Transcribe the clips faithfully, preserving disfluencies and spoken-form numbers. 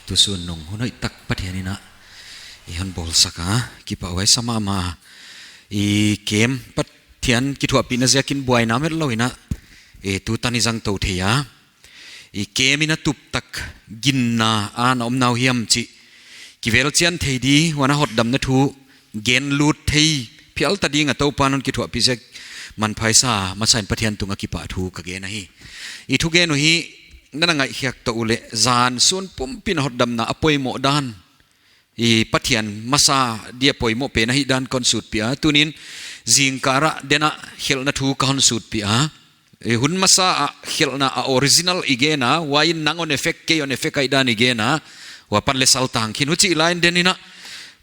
Tusun nung hun hoihtak Pathian in a i hon bawlsak a, kipahhuai sa mahmah. I kem Pathian kithuahpihna ziakin buaina metlou in a, e, tutan i zang tou thei a. I kem in a tuptak ginna a na om nau hiam chih kivel chian thei di, huan a hotdamna thu gen lut thei phial ta ding a Toupan hon kithuahpih ziak manpha i sa masa in Pathian tungah kipahthu ka gen ahi. I thugen uh hi na na ngaihkhiak tou uleh, zan sun pumpi in a hotdamna a poimoh dan, i Pathian masa dia poimoh pen ahihdan kon sutpih a. Tunin zingkal a den a khelhna thu ka hon sutpih a. I hun masa a khelhna a original i gen a, huai in nang hon effect, kei hon effect ahihdan i gen a, hua pan le saltang khin. Huchih lai in den in a,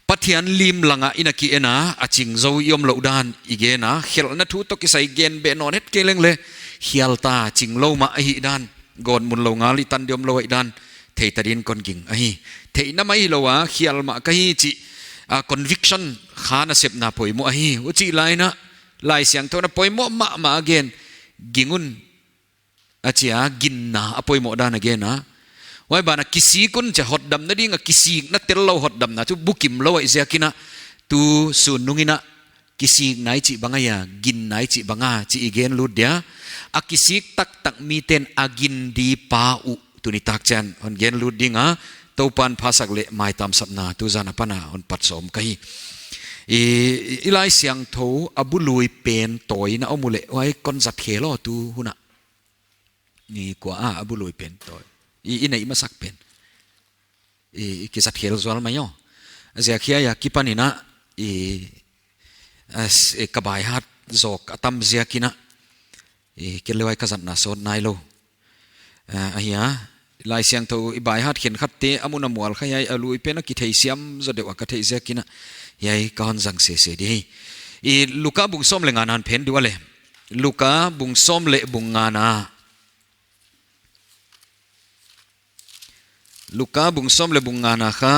Pathian lim langa i na ki en a, a ching zou i om louh dan i gen a, khelhna thu toh kisai gen beh nawn het kei leng le, khial ta, ching lou mah ahihdan, gawtmun lou ngal i tan di om lou ahihdan thei ta din kon ging ahi. Theihna mah hilou a, khial mah ka hi chih, a, conviction kha nasepna poimoh ahi. Huchih lai in a, Laisiangthou in a poimoh mahmah a gen, ging un, a chi a, ginna a poimoh dan a gen a. Huai ban ah kisik un chi a, hotdamna ding a kisikna tel lou, hotdamna chu bukim lou ahih ziakin a, tusun nung in a kisikna i chih bang ahia, ginna i chih bang a chih i gen lut dia. A kisik taktak miten a gin di pa uh tuni tak chiang hon gen lut ding a, Toupan phasak leh maitam sapna tu zan a pan a hon pat sawm ka hi. I, i Laisiangthou a bu lui pen tawi in a om uleh, huai kon zat khel aw tu hun a. I kua a, a bu lui pen tawi. I, i neih masak pen. I, i kizat khel zual mai aw. A ziak hiai a kipan in a, i, a s-, i ka baihat zawk a tam ziakin a, i kei le huai ka zatna sawt nailou. A, ahia, Laisiangthou i baihat khenkhatte a mun a mual kha hiai, a lui pen a kitheisiam zaw deuh a ka theih ziakin a, hiai ka hon zang sese di hi. I Luka bung sawm leh ngana hon phen di ua le. Luka bung sawm leh bung ngana. Luka bung sawm leh bung ngana kha,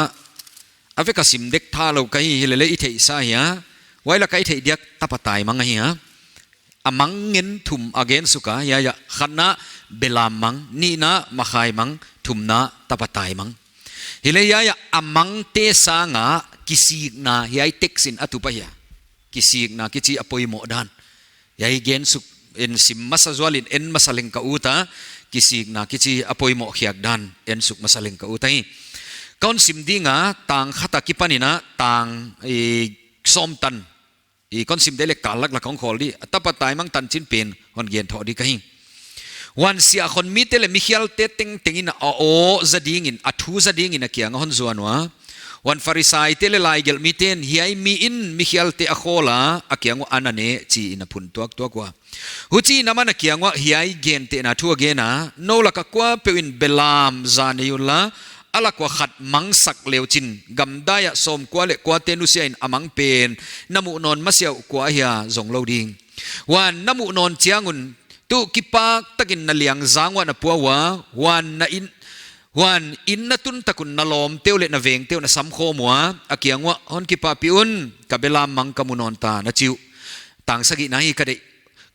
a vek a sim dek tha lou ka hi, hilele i theihsa hi a. Huai lak a i theih diak tapa taimang ahi a. A mang ngen thum a gen suk a, hiai a khatna belam mang, nihna makhai mang, thumna tapa taimang. Hileh hiai a a mangte sanga kisikna hiai text in a tup ahi a. Kisikna kichi a poimoh dan. Hiai gen suk en sim masa zual in en masa leng ka ut a, kisikna kichi a poimoh khiak dan en suk masa leng ka ut ahi. Ka hon sim ding a, tang khat a kipan in a, tang, i, sawm tan. I kon sim deuh leh kal lak lak hong khawl di, a tapa taimang tanchin pen hon gen thou di ka hi. Huan siahkhon mite leh mikhialte tengteng in a aw za ding in, a thu za ding in a kiang a hon zuan ua. Huan Pharisaite leh laigelh miten, hiai mi in mikhialte a khawl a, a kiang uah a na ne, chi in a phun tuaktuak ua. Huchi in aman a kiang uah hiai gentehna thu a gen a, nou lak a kuapeuh in belam za nei unla, a lak ua khat mangsak le uchin, gamdai ah sawmkua leh kuate nusia in a mang pen na muh nawn masiah uh kua ahia zong lou ding. Huan na muh nawn chiang un, tu kipak takin na liangzang uah na pua ua, huan na in, huan inn na tun tak un na lawmte uh leh na vengte uh na samkhawm ua, a kiang uah hon kipahpih un, ka belam mang ka mu nawn ta, na chi uh. Tang sagihna hi ka deih,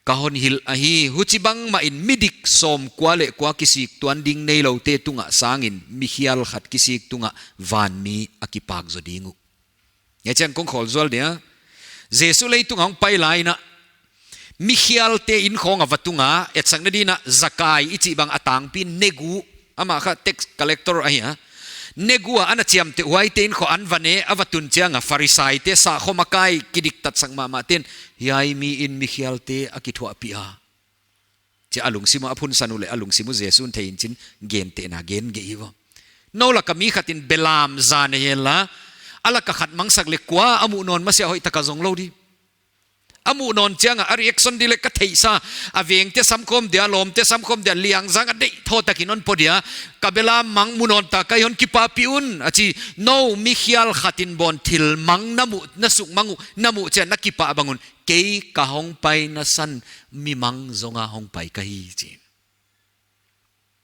ka hon hilh ahi, huchi bangmah in midik sawmkua leh kua kisik tuan ding neiloute tungah sangin mikhial khat kisik tungah vanmi a kipak zaw ding uh. Hiai chiang kong khawl zual dia. Jesu leitung a hong pai lai in a, mikhialte inn khawng a va tung a, etsakna din a Zakai i chih bang a tangpi negu, amah kha tax collector ahi a. Negu a ana chiamteh huaite inn khawng a va ne, a va tun chiang a Pharisaite, sahkhua makai kidiktatsak mahmah ten, hiai mi in mikhialte a kithuahpih a, chi a lungsim a phunsan uleh a lungsim uh Jesu'n thei in chin gentehna gen gei hi ua. Nou lak a mi khat in belam za nei henla, a lak a khat mangsak leh kua a muh nawn masiah hoihtak a zong lou di. A muh nawn chiang a, a reaction di leh ka theihsa, a vengte samkhawm dia, lawmte samkhawm dia, liangzang a deih thaw takin hon pua dia, ka belam mang mu nawn ta, ka hon kipahpih un, a chi. Nou mikhial khat in bawn thil mang na muh, na suk mang uh, na muh chiang na kipah bang un, kei ka hong paina san mi mang zong a hong pai ka hi chi.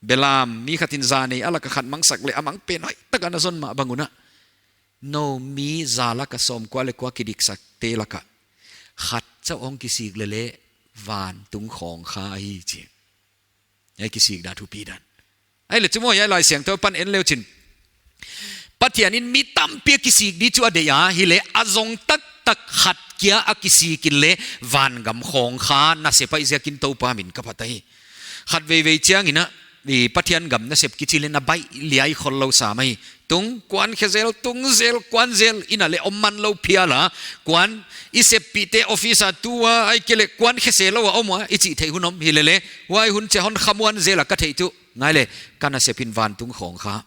Belam mi khat in za nei a lak a khat mangsak leh a mang pen hoihtak a na zon mah bang un a, nou mi za lak a sawmkua leh kua kidiksakte lak a khat chauh hong kisik leleh vantung khawng kha ahi chi. Hiai kisikna thupi dan. Ahihleh chu maw, hiai Laisiangthou pan en le uchin, Pathian in mi tampi a kisik di chu a deih a, hileh a zong taktak khat kia a kisik in leng vangam khawng kha nasep ahih ziakin Toupa min ka phat ahi. Khat veivei chiangin a, i Pathian gam nasep kichi leng na baih liai khollou sam ahi. Tung, kuan khe zel, tung zel, kuan zel, inn ah leng om man lou phial a. Kuan, i seppihte office a tu a, ahihkeileh kuan khe se lou a om a, i chih theih hun om hilele. Huai hun chiah hon khamuan zel a ka theih tuh. Ngai leh, ka nasep in vantung khawng kha.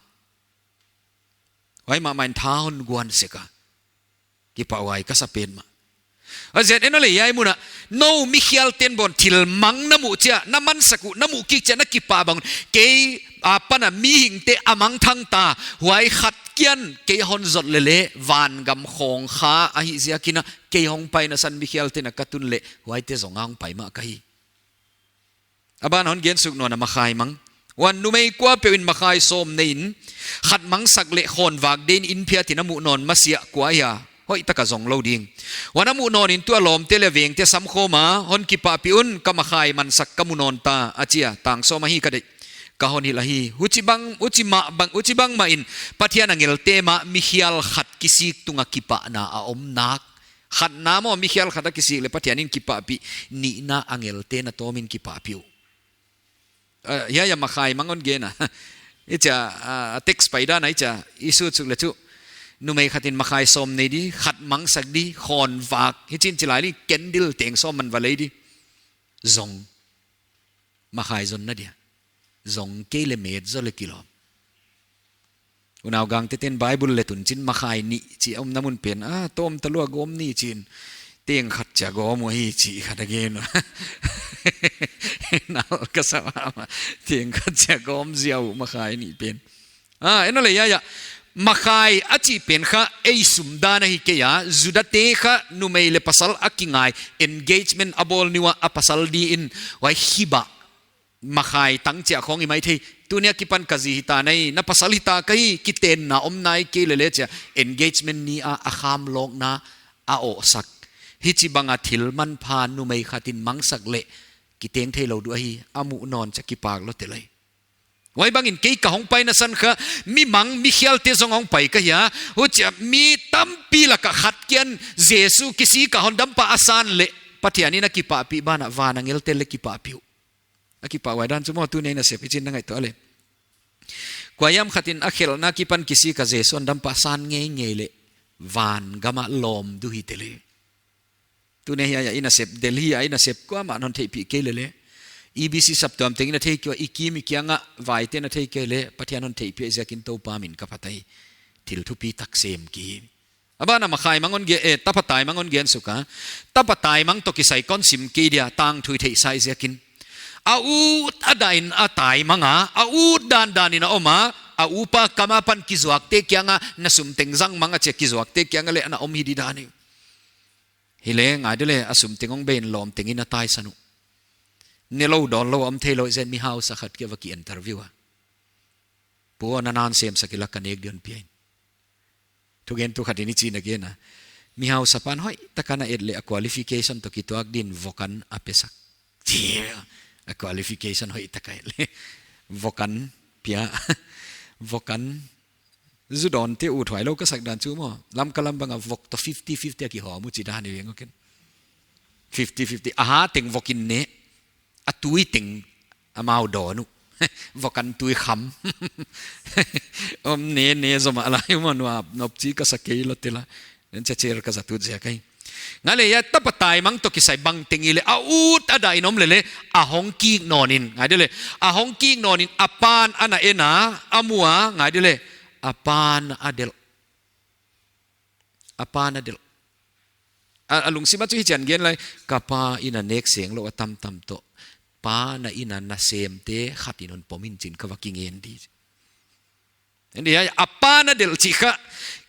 Huai mahmah in tha hon guan sek a. Kipahhuai ka sa petmah. A zet en a leh hiai mun ah, nou mikhial ten bon thil mang na muh chiah, na mansak uh, na muh kik chiah, na kipah bang un. Kei apan a mihingte a mangthang ta, huai khat kia in kei hon zot lele, vangam khawng kha ahih ziakin a, kei hong paina san mikhial ten a ka tun leh, huaite zong a hong pai mah ka hi. A ban hon gen suk nawn a makhai mang. Huan numei kuapeuh in makhai sawm nei in, khat mangsak leh khawnvak deihin inn phiat in a muh nawn masiah kua hia, hoihtak a zong lou ding. Huan a muh nawn in tua lawmte leh vengte samkhawm a, hon kipahpih un, ka makhai mansak ka mu nawn ta, a chi a, tang sawm ahi ka deih. Ka hon hilh ahi, huchibang, huchimah bang, huchibang mah in, Pathian angelte mah mikhial khat kisik tung a kipahna a om nak. Khatna maw, mikhial khat a kisik leh Pathian in kipahpih, nihna angelte na tawm in kipahpih uh. Ah, hiai a makhai mang hon gen a. Hichia, ah, text pai dan a hichia, i sut suk leh chu. Numei khat in makhai sawm nei di, khat mangsak di, khawnvak, hichin chi lai leh candle teng sawm man va lei di. Zong. Makhai zonna dia. Zong kei leh met zaw leh kilawm. Unau gangte ten Bible leh tun chin makhai nih chi a omna mun pen. Ah, tawm talua gawm ni chin. Teng khat chia gawm uh hi chi khat a gen. Nal ka sa mahmah. Teng khat chia gawm ziau makhai nih pen. Ah, en a leh hiai a. Makhai a chih pen kha ei sum dan ahi kei a. Judate kha numei leh pasal a kingai. Engagement a bawl ni ua a pasal di in. Huai khibah. Makhai tang chia khawng i mai thei. Tuni a kipan ka zi hita nei, na pasal hita ka hi, kitenna om nai kei lele chia. Engagement ni a a kham lawkna a awhsak. Hichibang a thil manpha numei khat in mangsak leh. Kiteng theilou duh ahi, a muh nawn chia kipak lou te lai. Huai bangin kei ka hong paina san kha, mi mang, mikhialte zong hong pai ka hi a. Huchia mi tampi lak a khat kia in Jesu kisik a hondampa a san leh. Pathian in a kipahpih ban a van angelte leng kipahpih uh. A kipahhuai dan chu maw tuni a i nasep hichin na ngaihtuah leh. Kuahiam khat in a khelhna akipan kisik a Jesu hondampa san ngeingei leh vangam a lawm duh hi te leh. Tuni a hiai a i nasep, Delhi a i nasep kuamah hon theihpih kei lele. E B C saptuam teng in a thei kei ua, i kim i kiang a vaite in a thei kei leh, Pathian hon theihpih ziakin Toupa min ka phat ahi. Thil thupitak sem ki. A ban a makhai mang hon gen, eh, tapa taimang hon gen suk a. Tapa taimang toh kisai kon sim kei dia, tangthu i theihsa ziakin. A ut a dah in a taimang a, a ut dandan in a om a, a upa kam apan kizuakte kiang a, na sum teng zang mang a chia kizuakte kiang a leng ana om hi di dan hi. Hileh ngai di leh a sum teng hong bei in lawm teng in a taisan uh. Nelou dawnlou a om theilou zen mi hausa khat kia va ki interview a. Pu, na nan semsak inla ka nek di hon pia in. Thugentu khat in hichi'n a gen a. Mi hausapa'n hoihtak a na et leh a qualification toh kituak din vok an a pesak. Chia, a qualification hoihtak a et leh. Vok an pia. Vok an. Zu dawnte uh thuailou ka sak dan chu maw. Lamka lam bang a vok toh fifty fifty a kihawm uh chi dan hi veng uh ken. Fifty fifty. A ha teng vok in ne. A tui teng amau dawn uh. Vok an tui kham. Om ne ne zomah lai maw, nuam nop chi ka sa kei lou te la. Nen chia cher ka zat ut ziak ahi. Ngai leh hiai tapa taimang toh kisai bangteng i leh a ut a dah in om lele a hong kik nawn in. Ngai di leh. A hong kik nawn in a pa'n ana en a, a mu a, ngai di leh. A pa'n a delh. A pa'n a delh. A, a lungsim a chu hichi'n gen lai, ka pa inn a nek seng lou a tamtam toh. Pa na inn a nasemte khat in hon pom in chi'n ka va kingen di. Indi hiai, a pa'n a delh chih kha,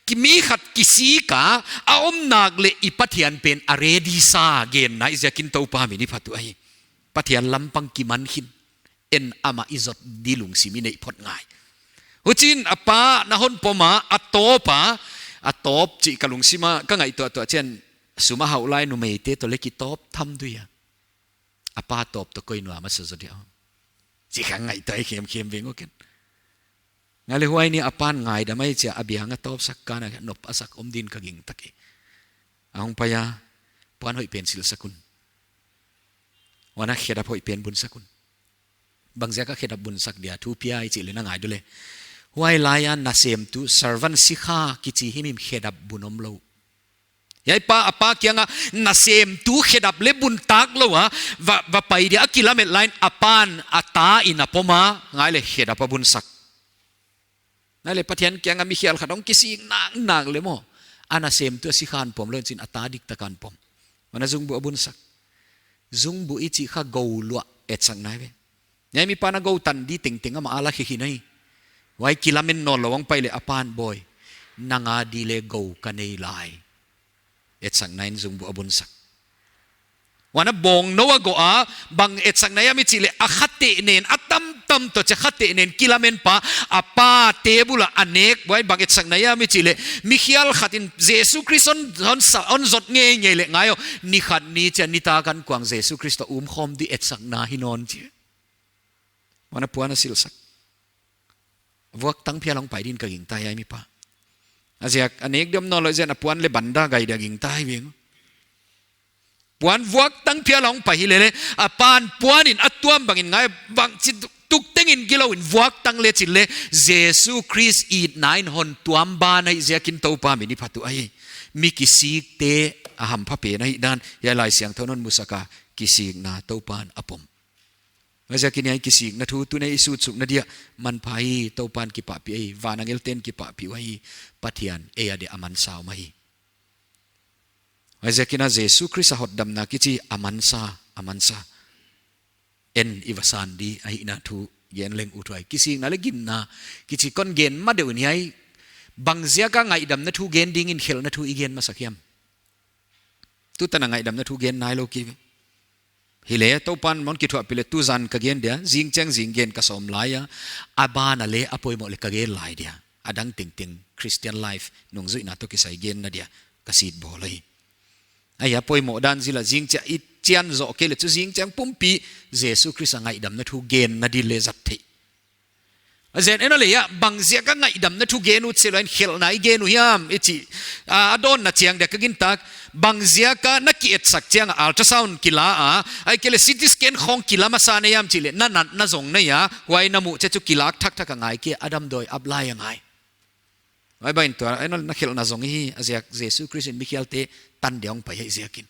ki mi khat kisik a, a om nak leh i Pathian pen a ready sa genna ziakin Toupa min i phat uh ahi. Pathian lampang kiman khin. En amah i zot di lungsim i neih phot ngai. Huchiin a pa na hon pom a, a tawp a, a tawp chih ka lungsim a, ka ngaihtuah tuah chian sum a hauh lai numeite toh leh kitawp tham dui a. A pa tawp toh koi nuam a sa zaw dia. Chih ka ngaihtuah khemkhem veng uh ken. Ngai leh huai ni a pan ngaidam ahi chia a biang a tawpsak kan a nop a sak om din ka gingta kei. A hong pai a, puan hoih pen silhsak un. Huan a khedap hoih pen bunsak un. Bangziak a khedap bunsak dia thu pia i chih leh na ngai diam leh. Huai lai a nasemtu servant sikha kichi himhim khedap bun omlou. Hiai pa, a pa kiang a nasemtu khedap leh bun tak lou a, va, va pai dia a kilamet lai in a pan a ta in a pom a, ngai leh khedap a bunsak. Ngai leh Pathian kiang a mikhial khat hong kisik naknak leh maw. A nasemtu a sikha in pom lou in chin a ta diktak a pom. Huan a zungbuh a bunsak. Zungbuh i chih kha gou luah etsakna ve. Hiai mipa na gou tan di tengteng amah a la khikhi na hi. Huai kilamen nawnlou hong pai leh a pan bawi. Nang a di leh gou ka nei lai. Etsakna in zungbuh a bunsak. Huan a bawngnou a go a, bang etsakna hiam i chih leh a kha teh nen, a tamtam toh chia kha teh nen kilamen pa, a pa table a a nek, huai bang etsakna hiam i chih leh, mikhial khat in Jesu Khrist hon, hon sa, hon zot ngeingei leh ngai aw, ni khat ni chia nitak a kuang Jesu Khrist toh umkhawm di etsakna hi nawn chi. Huan a puan a silhsak. Vuaktang phial hong pai din ka gingta hiai mipa. A ziak, a nek diam nawnlou ziak in a puan leh banda gai dia gingta hi veng. Puan vuaktang phial hong pai hi leh leh, a pan puan in a tuam bang in ngai bang chi tuk, tuk teng in gilou in vuaktang leh chi leh, Jesu Khrist itna in hon tuam ban ahih ziakin Toupa min i phat uh ahi. Mi kisikte a hampha pen ahihdan, hiai Laisiangthou in hon musak a kisikna Toupa'n a pom. Huaiziakin hiai kisikna thu tuni i sutsukna dia manpha hi, Toupa'n kipahpih ahi, van angel ten kipahpih uh ahi, Pathian ei a dia a mansa om ahi. Huaiziakin a Jesu Khrist a hotdamna kichi a mansa, a mansa. En i va san di ahihna thu gen leng uthuai. Kisikna leh ginna kichi kon gen ma deuh in hiai. Bangziak a ngaihdamna thu gen dingin khelhna thu i gen masak hiam? Tutan a ngaihdamna thu gen nailou ki. Hi leh Toupa'n hon kithuahpih leh tuzan ka gen dia, zingchiang zing gen ka sawm lai a, a ban a leh a poimoh leh ka gen lai dia. A dang tengteng Christian life nungzuihna toh kisai genna dia ka sit bawl hi. Ahi a poimoh dan zil a zingchiang i chian zoh kei leh chu zingchiang pumpi Jesu Khrist a ngaihdamna thu genna di leh zat theih. A zen en a leh a, bangziak a ngaihdamna thu gen ut se lou in khelhna i gen uh hiam i chih. A, a dawnna chiang dia ka gintak, bangziak a na ki etsak chiang a ultrasound kila a, ahihkeileh C T scan khong kila masa na hiam chih leh, na natna zong na hia, huai na muh chiang chu kilak thakthak a ngai kei, a damdawi ap lai a ngai. Huai bang in tua, en a leh na khelhna zong hi, a ziak Jesu Khrist in mikhialte tan dia hong pai ahih ziakin.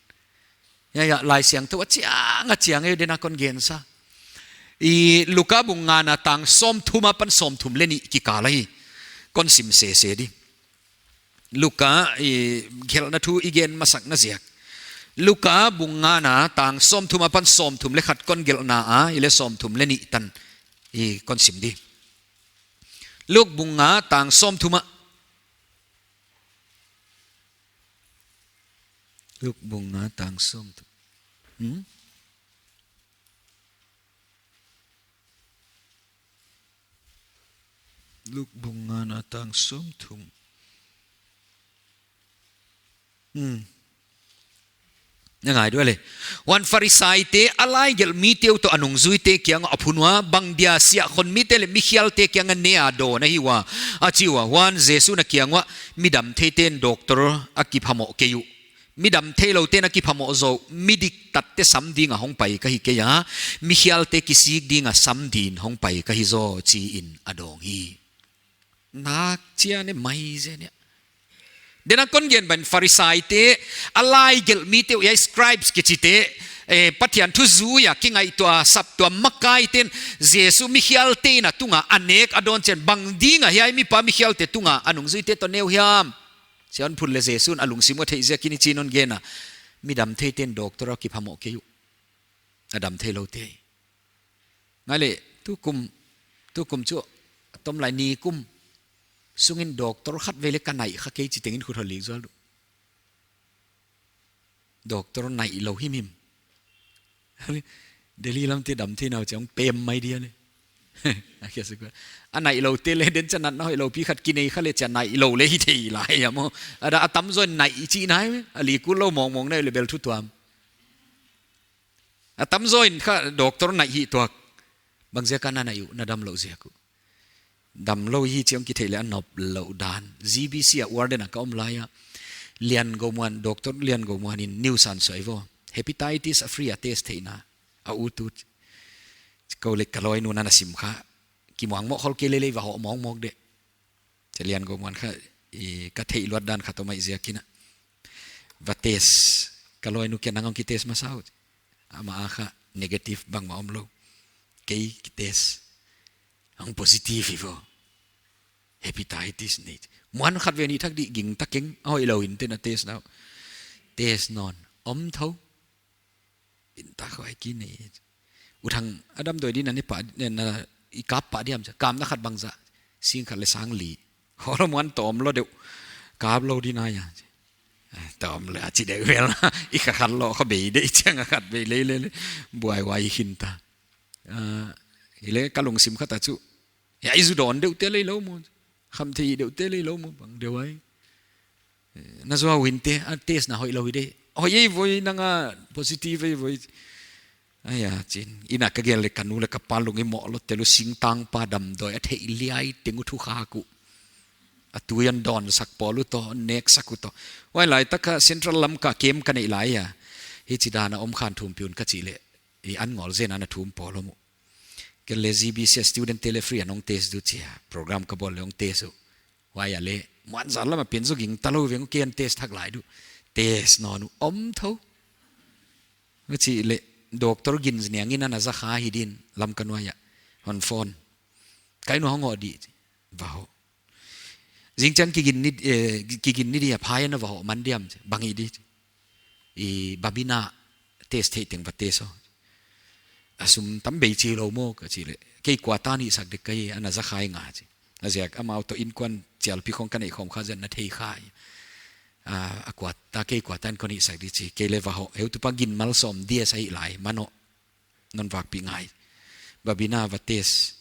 Hiai, hiai, Laisiangthou a chiang, a chiang ei den a kon gensa. I Luka bung ngana tang sawmthum apan sawmthum leh nih kikal ahi. Kon sim sese di. Luka i khelhna thu i gen masakna ziak. Luka bung ngana tang sawmthum apan sawmthum leh khat kon gelhna a, i leh sawmthum leh nih tan i kon sim di. Luk bung nga tang sawmthum ah. Luk bung nga tang sawmthum. Hmm? Luk bung ngana tang sawmthum. Hmm. Na ngai diam leh. Huan Pharisaite a laigelhmite uh toh a nungzuite kiang uah a phun ua, bang dia siahkhonmite leh mikhialte kiang a ne a dawn ahi ua, a chi ua. Huan Jesu'n a kiang uah, midam theite'n doctor a kiphamoh kei uh. Midam theiloute'n a kiphamoh zaw uh, mi diktatte sam ding a hong pai ka hi kei a, mikhialte kisik ding a sam ding hong pai ka hi zaw, chi in a dawng hi. Nak chian e, mai zen e. Den a kon gen bang in Pharisaite, a laigelhmite uh, hiai scribes kichite, eh, Pathian thu zui a kingaihtuah saptuam makaite'n Jesu mikhialte in a tung a a nek a dawn chiang bang ding a hiai mipa mikhialte tung a a nungzuite toh ne uh hiam. Chi a hon phun leh Jesu'n a lungsim uh a theih ziakin hichi'n hon gen a, midam theite'n doctor a kiphamoh kei uh. A dam theiloute. Ngai leh, tukum, tukum chu, a tom lai nikum sungin doctor khatvei leh ka naih kha kei chi tengin khut hon lik zual uh. Doctor naih lou himhim. Delhi lamte dam theihna uh chiang pem mai dia leh. A kia sukua. A naih loute leh den chiang natna hoihlou pi khat kinei kha leh chiang naih lou leh hi thei lai a maw. A da a tamzaw in naih i chih nai ve. A li kul lou mawngmawng na hih leh bel thu tuam. A tamzaw in kha doctor naih hi tuak. Bangziak a na naih uh, na damlouh ziak uh. Damlou hi chih hong kitheih leh a nop lou dan. G B C a warden a ka om lai a, Lian Go Muan, Doctor Lian Go Muan in news a hon suah vo. Hepatitis a free a test theihna. A ut ut. Kou leh ka lawinu ana sim kha. Kimuang mawk khol kei lele, va hoh mawkmawk de. Chi Lian Go Muan kha, i, ka theih luat dan khat om mai ziakin a. Va test, ka lawinu, kei nang hong kitest masa uh. Amah a kha negative bangmah omlou. Kei kitest. Hong positive hi vo. Hepatitis nei. Muan khat ve ni thak di, gingta keng, a hoihlou in te na test na. Test nawn. Om thou. Gingta khawng ki nei. U Thang, a damdawi ding na ne pah, na, i kap pah diam chia. Kapna khat bangzah. Sing khat leh sang li. Holo, muan tawm lou deuh. Kap lou ding na hia. Eh, tawm leh a chi deuh vel. I kha khat lou kha bei de, i chiang a khat bei lele. Buaihuai hi ta. Ah, hileh ka lungsim khat a chu. Hia i zu dawn deuh te lei lou maw. Khamtheih deuh te lei lou maw, bang deuh ai. Eh, na zuau in te, a test na hoihlou hi de. Hoih ei voi, nang a positive ei voi. Aia, chin. Inn a ka gen leh ka nu leh ka pa lung i moh lou te lou, singtang pa damdawi a theih liai teng uh thu kha ku. A tui hon dawnsak pawl uh toh, neksak uh toh. Huai lai tak a Central lam ka kem ka neih lai a. Hichi dan a om khan thum piun ka chih leh. I an ngol zen ana thum pawl om uh. Kei leh G B C student te leh free a hong test di chia. Program ka bawl leh hong test uh. Huai a leh, muan zan lam a pen zou gingta lou veng, kei hon test thak lai di. Test nawn uh, om thou. Ka chih leh, Doctor Gin Niang in ana za kha hi ding, Lamka nuai a. Hon phone. Ka inn uah hong hoh di. Va hoh. Zingchiang kigin ni, eh, kigin ni dia phai na va hoh man diam chia. Bang i di. I Babina test theih teng va test aw. A sum tam bei chi lou maw ka chih leh. Kei quarter hihsak dek ka hi, ana za khai ngal chia. A ziak amau toh innkuan chialpi khong ka neih khawm kha ziak na thei khai. A, a quarter, kei quarter in kon hihsak di chi. Kei leh va hoh. Heutupa Gin Malsawm dia sa hi lai. Mano. Non vakpih ngai. Babina va test.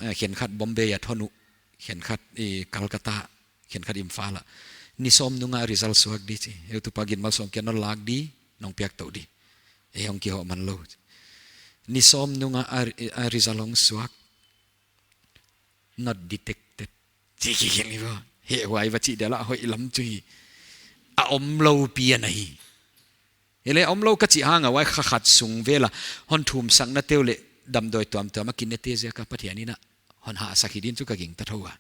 Eh, khenkhat Bombay a thon uh. Khenkhat, eh, Calcutta. Khenkhat Imphal a. Ni sawm nung a result suak di chi. Heutupa Gin Malsawm kia non lak di, non piak tou di. Eh, hong kihoh man lou. Ni sawm nung a, a, a result hong suak. Not detected. Chi ki gen i vo. He huai va chih dia lah hoih lam chu hi. A omlou pi ana hi. Hileh omlou ka chih hang a huai kha khat sung vel a. Hon thumsakna te uh leh damdawi tuamtuam a kinei te ziak a Pathian in a. Hon hahsak hi ding chu ka gingta thou a.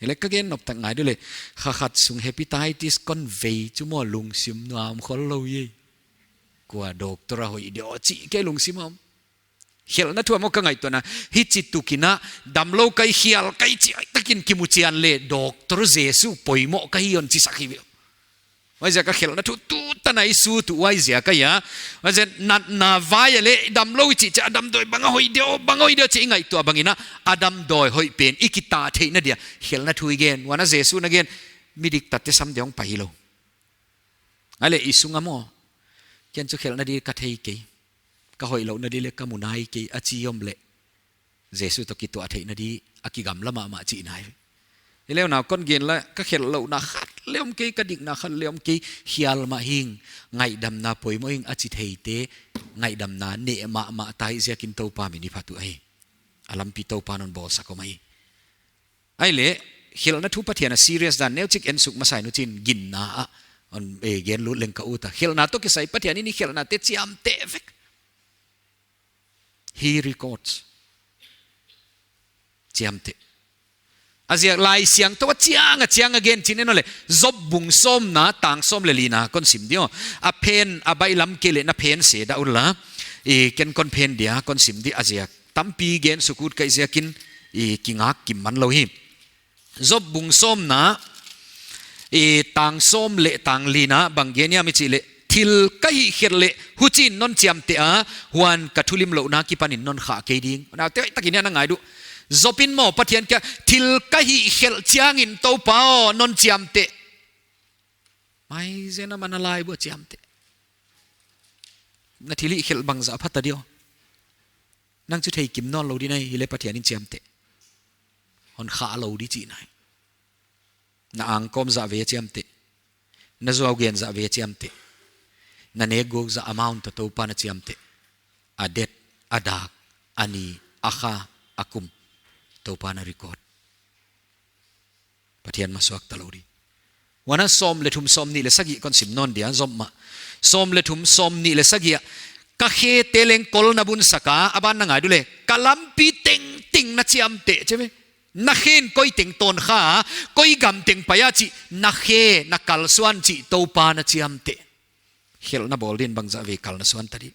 Hileh ka gen nop tak ngai di leh. Kha khat sung hepatitis kon vei chu maw lungsim nuam khol lou ei. Kua doctor a hoih di aw chih kei lungsim a om. Khelhna thu a maw ka ngaihtuahna. Hichi tukin a damlou ka hi, khial ka hi chih takin kimu chian leh Doctor Jesu poimoh ka hi hon chi sak hi ve. Huaiziak a khelhna thu tutan a i sut uh huaiziak a hia. Huaiziak natna vai a leh damlou i chih chia damdawi bang a hoih di aw, bang a hoih di aw chih i ngaihtuah bangin a, a damdawi hoih pen i kitah theihna dia. Khelhna thu i gen, huan a Jesu na gen, midik tate sam deuh hong pai lou. A leh i sung a maw. Ken chu khelhna di ka thei kei. Ka hoihlouhna di leh ka mu nai kei a chi om leh. Jesu toh kituah theihna di a kigamla mahmah chih nai. Hileh nau kon gen leh ka khelhlouhna khat leng om kei, ka dikna khat leng om kei, khial mah hing, ngaihdamna poimoh hing a chi theite, ngaihdamna neh mahmah ta hi ziakin Toupa min i phat uh ahi. A lampi Toupa'n hon bawlsak om ahi. Ahihleh, khelhna thu Pathian a serious dan neuchik en suk masa in uh chin ginna a, hon, eh, gen lut leng ka ut a. Khelhna toh kisai Pathian in i khelhnate chiamteh vek. He records. Chiamteh. A ziak Laisiangthou a chiang a chiang a gen chin en aw leh. Job bung sawmna, tang sawm leh lina kon sim di aw. A phen, a baihlam kei leh na phen se dah un la. I ken kon phen dia, kon sim di a ziak. Tampi gen suk ut ka hi ziakin, i kingak kim man lou hi. Job bung sawmna, i tang sawm leh tang lina bang gen hiam i chih leh, thil ka hihkhelh leh huchiin non chiamteh a, huan ka thulimlouhna akipanin non khah kei ding. Nau te takin ana ngai di uh. Job in maw Pathian kiang a, thil ka hihkhelh chiangin Toupa aw non chiamteh. Maizen a man a laibu a chiamteh. Na thil hihkhelh bangzah pha ta di aw. Nang chu thei kim nawn lou di nai, hileh Pathian in chiamteh. Hon khah lou di chih nai. Na angkawm zah ve chiamteh. Na zuau gen zah ve chiamteh. Na nek guk zah amount toh Toupa'n a chiamteh. A date, a dak, a ni, a kha, a kum. Toupa'n a record. Pathian masuak talou di. Huan a sawm leh thum sawmnih leh sagih kon sim nawn dia, zom mah. Sawm leh thum sawmnih leh sagih ah, ka khete leng kol na bun sak a, a ban na ngai diu le, ka lampi tengteng na chiamteh chi ve. Na khen koi teng tawn kha, koi gam teng pai a chih, na khe, na kalsuan chih, Toupa na chiamteh. Khelhna bawl din bangzah vei kal na suan ta di.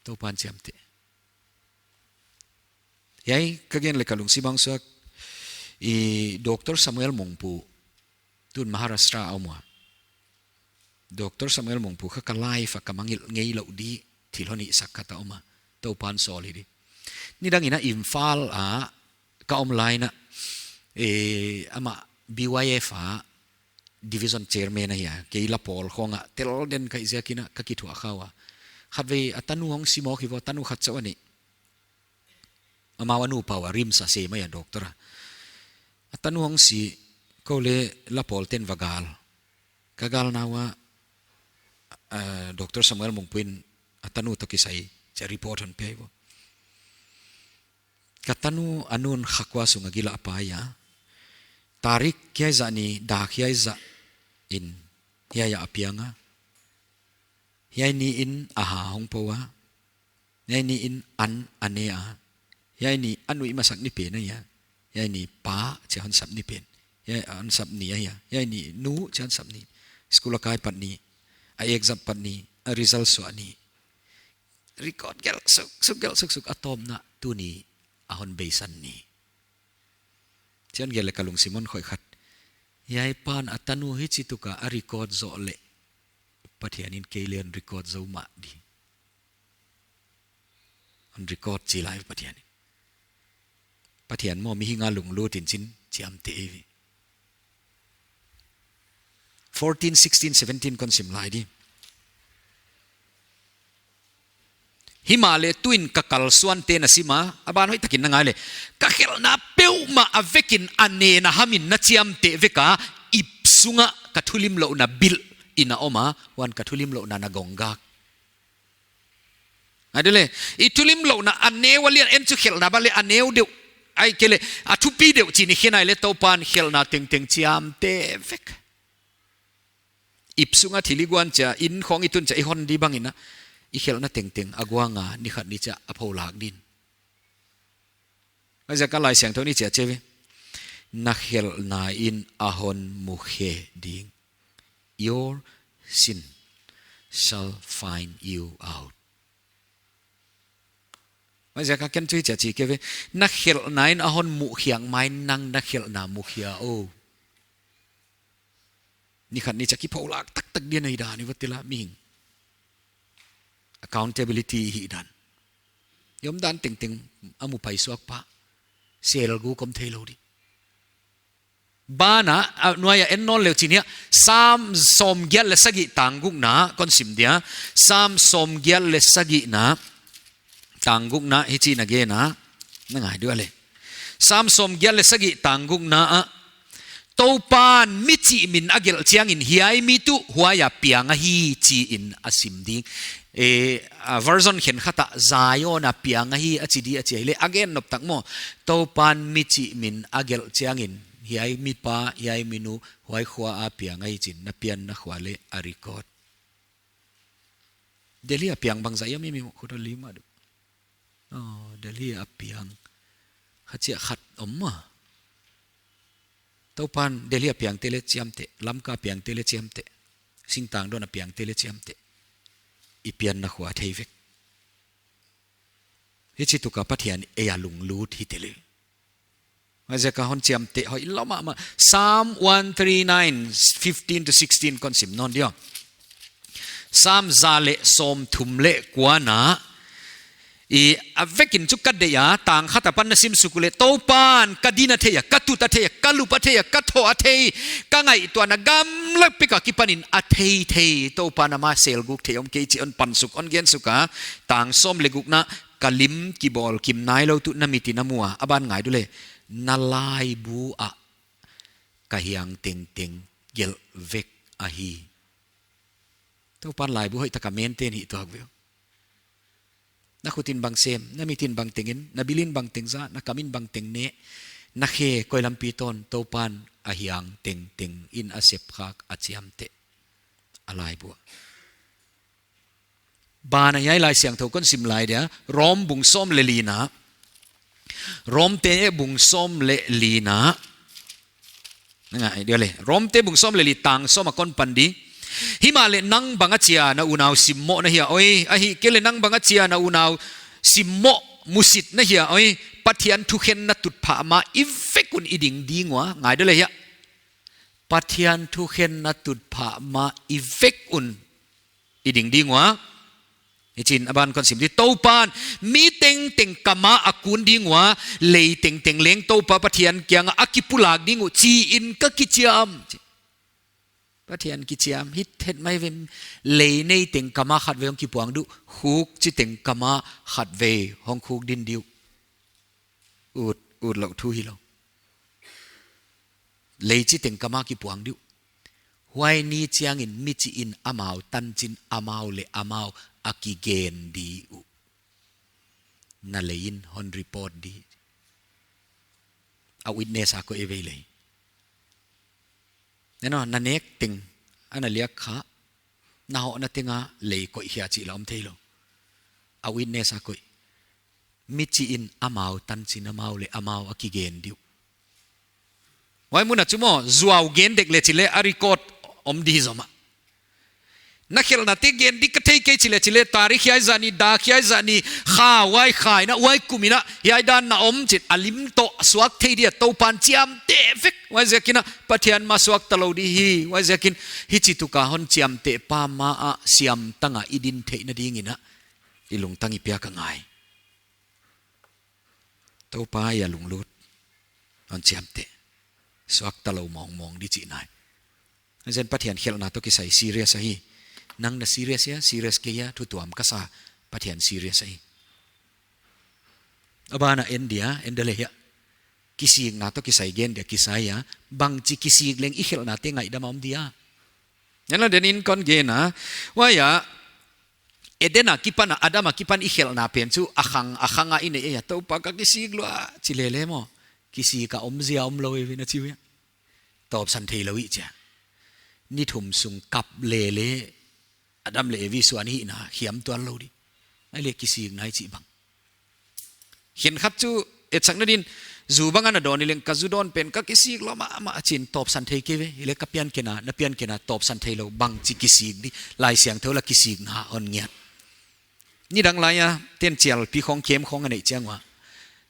Toupa'n chiamteh. Hiai, ka gen leh ka lungsim a hong suak. I Doctor Samuel Mongpu, tun Maharashtra a om ua. Doctor Samuel Mongpu kha ka life a ka mangngilh ngeilouh di thil hon hihsak khat a om a. Toupa'n sawl hi di. Nidang in a Imphal a ka om lai in a, eh, amah B Y F a division chairman ahi a, kei la pawl khawng ah tel den ka hih ziak in a ka kithuah kha ua. Khatvei a tanu hong si mawk hi vo, tanu khat chauh a neih. Amau a nupa ua, RIMS a sem ahi a, doctor a. A tanu hong si, kou leh la pawl ten va gal. Ka galna ua, ah, Doctor Samuel Mongpu in a tanu toh kisai chia report hon pia hi vo. Ka tanu a nu'n kha kua sung a gil a pai a. Tarik hiai zah ni, dak hiai zah in, hiai ah a piang a. Hiai ni in a ha hong pou a. Hiai ni in an a ne a. Hiai ni a nuih masak ni pen ahi a. Hiai ni pa chia hon sap ni pen. Hiai a hon sap ni ahi a. Hiai ni nu chia hon sap ni. School a kai pat ni. A exam pat ni. A result suah ni. Record gelh suk, suk, gelh suk, suk, a tawpna tuni a hon beisan ni. Chiang gelh leh ka lungsim hon khoih khat. Hiai pa'n a tanu hichi tuk a a record zoh leh, Pathian in kei leng hon record zou mah di. Hon record chi lai Pathian in. Pathian maw mihing a lunglut in chin chiamteh ei ve. Fourteen, sixteen, seventeen kon sim lai di. Himahleh tuin ka kalsuante na sim a, a ban hoihtakin na ngai leh. Ka khelhna peuhmah a vekin a nena hamin na chiamteh vek a, ip sungah ka thulimlouhna bilh in a om a, huan ka thulimlouhna na gawng gak. Ngai diu le, i thulimlouhna a neu a lian, en chu khelhna bang leh a neu deuh. Ahihkeileh, a thupi deuh chih i khen nai leh Toupa'n khelhna tengteng chiamteh vek. Ip sunga thil i guan chia, inn khawng i tun chia, i hon di bang in a, i khelhna tengteng, a guang a, ni khat ni chia, a pholak din. Huaiziak a Laisiangthou in chi a chi ve. Na khelhna in a hon mukhe ding. Your sin shall find you out. Huaiziak a ken chu chi a chi kei ve. Na khelhna in a hon mukhiak mai nang na khelhna mukhia o. Ni khat ni chia kipholak taktak dia nei dan i va ti la mihing. Accountability hih dan. I omdan tengteng a mu paisuak pah. Selguk om theilou di. Banah, a, nuai a en nawn leu chin hiam. Sam sawmgiat leh sagih tang gukna, kon sim dia. Sam sawmgiat leh sagihna, tang gukna, hichi in a gen a. Na ngai diu le. Sam sawmgiat leh sagih tang gukna ah. Toupa'n mi chih min a gelh chiangin hiai mi tuh huai a piang ahi chi in a sim ding. E, a version khenkhat ah Zion a piang ahi a chi di a chi a, hileh a gen nop tak maw. Toupa'n mi chih min a gelh chiangin hiai mi pa, hiai mi nu, huai khua a piang ahi chi in na pianna khua leh a record. Delhi a piang bangzah hiam i mi mu khut a lim a du. Oh, Delhi a piang. Khat chia khat om maw. Toupa'n Delhi a piangte leh chiamteh, Lamka a piangte leh chiamteh, singtang dawn a piangte leh chiamteh. I pianna khua thei vek. Hichi tuk a Pathian ei a lunglut hi tele. Huaiziak a hon chiamteh hoihlou mahmah. Psalm one three nine, fifteen to sixteen kon sim nawn dia. Psalm za leh sawmthum leh kuana. I a vekin chu ka deih a, tang khat apan na sim suk uleh, Toupa'n ka din a thei a, ka tut a thei a, ka lup a thei a, ka thoh a thei, ka ngaihtuahna gamla pek akipanin a thei thei, Toupa'n ama selguk thei om kei chi hon pan suk, hon gen suk a, tang sawm leh gukna, ka lim kibawl kim nailou tuh na mitin a mu a, a ban ngai diu le, na laibu ah ka hiang tengteng gelh vek ahi. Toupa'n laibu hoihtak a maintain hih tuak ve. Na khutin bang sem, na mitin bang teng en, na bilin bang teng za, na kamin bang teng ne, Na khe koi lampi tawn Toupan a hiang tengteng in a sep khak a chiamteh a laibu ah. Banah hiai Laisiangthou kon sim lai dia, Rom bung sawm leh lina. Romte bung sawm leh lina. Ngai dia leh. Romte bung sawm leh li tang sawm ah kon pan di. Himahleh nang bang achia na unau simmoh na hia oi. Ahihkeileh nang bang achia na unau simmoh musit na hia oi. Pathian thukhenna tutphah mah i vek un i ding ding ua. Ngai dia leh hia. Pathian thukhenna tutphah mah i vek un i ding ding ua. Hichiin a ban kon sim di. Toupan mi tengteng kam ah a kun ding ua, lei tengteng leng Toupa Pathian kiangah a kipulak ding uh chiin ka kichiam. Pathian kichiam, hih het mai ve. Lei nei teng kam ah khatvei hong kipuang di uh, khuk chi teng kam ah khatvei hong khuk din di uh. Ut, ut louh thu hilou. Lei chi teng kam ah kipuang di uh. Huai ni chiangin michiin amau tanchin amau leh amau a kigen di uh. Na lei in hon report di. A witness a koih ei ve lei. Neno, na nek teng ana liak kha, na hohna teng ah lei koih hia chih la om theilou. A witness a koih. Michiin amau tanchin amau leh amau a kigen di uh. Huai mun ah chu maw, zuau gen dek leh chi leh a record om di zomah. Na khelhnate gen di ka thei kei chi leh chi leh, tarik hiai zah ni, dak hiai zah ni, kha huai kha in a, huai kum in a, hiai dan na om chiin a lim toh suak thei dia Toupan chiamteh vek. Huaiziakin a Pathian mah suakta lou di hi. Huaiziakin hichi tuk a hon chiamteh pa mah a siamtang a i din theihna dingin a i lungtang i piak a ngai. Toupa i a lunglut hon chiamteh. Suakta lou mawngmawng di chihna ahi. Zen Pathian khelhna toh kisai serious ahi. Nang na serious hia, serious kei hia, thu tuam ka sa, Pathian serious ahi. A banah en dia, en dia leh hia. Kisikna toh kisai gen dia kisai a. Bangchi kisik leng i khelhnate ngaihdam a om dia. Ngen la, denin kon gen a. Huai a, Eden a kipan a, Adam a kipan i khelhna pen chu a khang, a khang a i neih a, Toupa ka kisik lua chi lele maw. Kisik a omzia omlou e ve na chi uh hia. Tawpsan theilou i chia. Ni thum sung kap lele, Adam leh Evi suan hihna hiam tuan lou di. Ahihleh kisikna i chih bang. Khenkhat chu etsakna din, zu bang ana dawn i leng ka zu dawn pen ka kisik lua mahmah chiin tawpsan thei kei ve, hileh ka pianken a, na pianken a tawpsan theilou bangchi kisik di, Laisiangthou la kisikna hon ngiat. Nidang lai a, ten chialpi khong kem khong a neih chiang ua.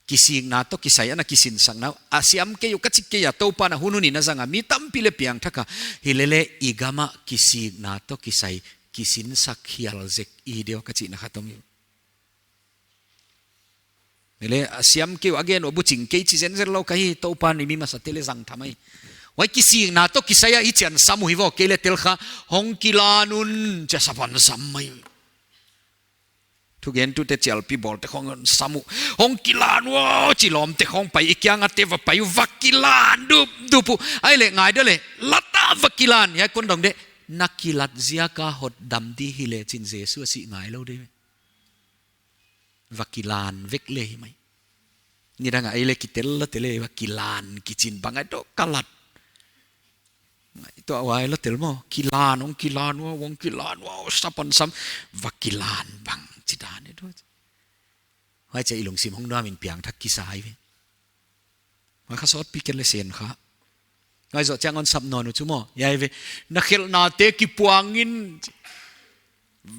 Kisikna toh kisai ana kisinsakna, a siam kei uh ka chi kei a Toupan a hun hun in a zang a, mi tampi leh piangthak a, hilele i gam a kisikna toh kisai, kisinsak hial zek i deuh ka chihna khat om hi. Hileh a siam kei uh a gen uh a buching kei chi zenzen lou ka hi, Toupan i mi masate leh zang tham ahi. Huai kisikna toh kisai a i chian sam uh hi vo kei leh tel kha, hong kilan un chia sapan sam mai. Thugentute chialpi bawlte khong sam uh. Hong kilan ua chi lawmte khong pai, i kiang a te va pai uh, va kilan dupdup uh. Ahihleh ngai dia leh, lata va kilan, hiai kon dong de. Na kilat ziak a hotdam di hileh chiin Jesu a sih ngai lou de. Va kilan vek leh hi mai. Nidang a ahihleh kitel la tel leh va kilan kichiin bang a i toh ka lat. Ngai toh a huai la tel maw, kilan, hong kilan ua, hong kilan ua, sapan sam, va kilan bang chi dan e toh. Huai chia i lungsim hong nuam in piangthak kisa hi ve. Huai kha sawtpi ken leh sen kha. Ngai zoh chiang hon sap nawn uh chu maw, hiai ve. Na khelhnate kipuang in.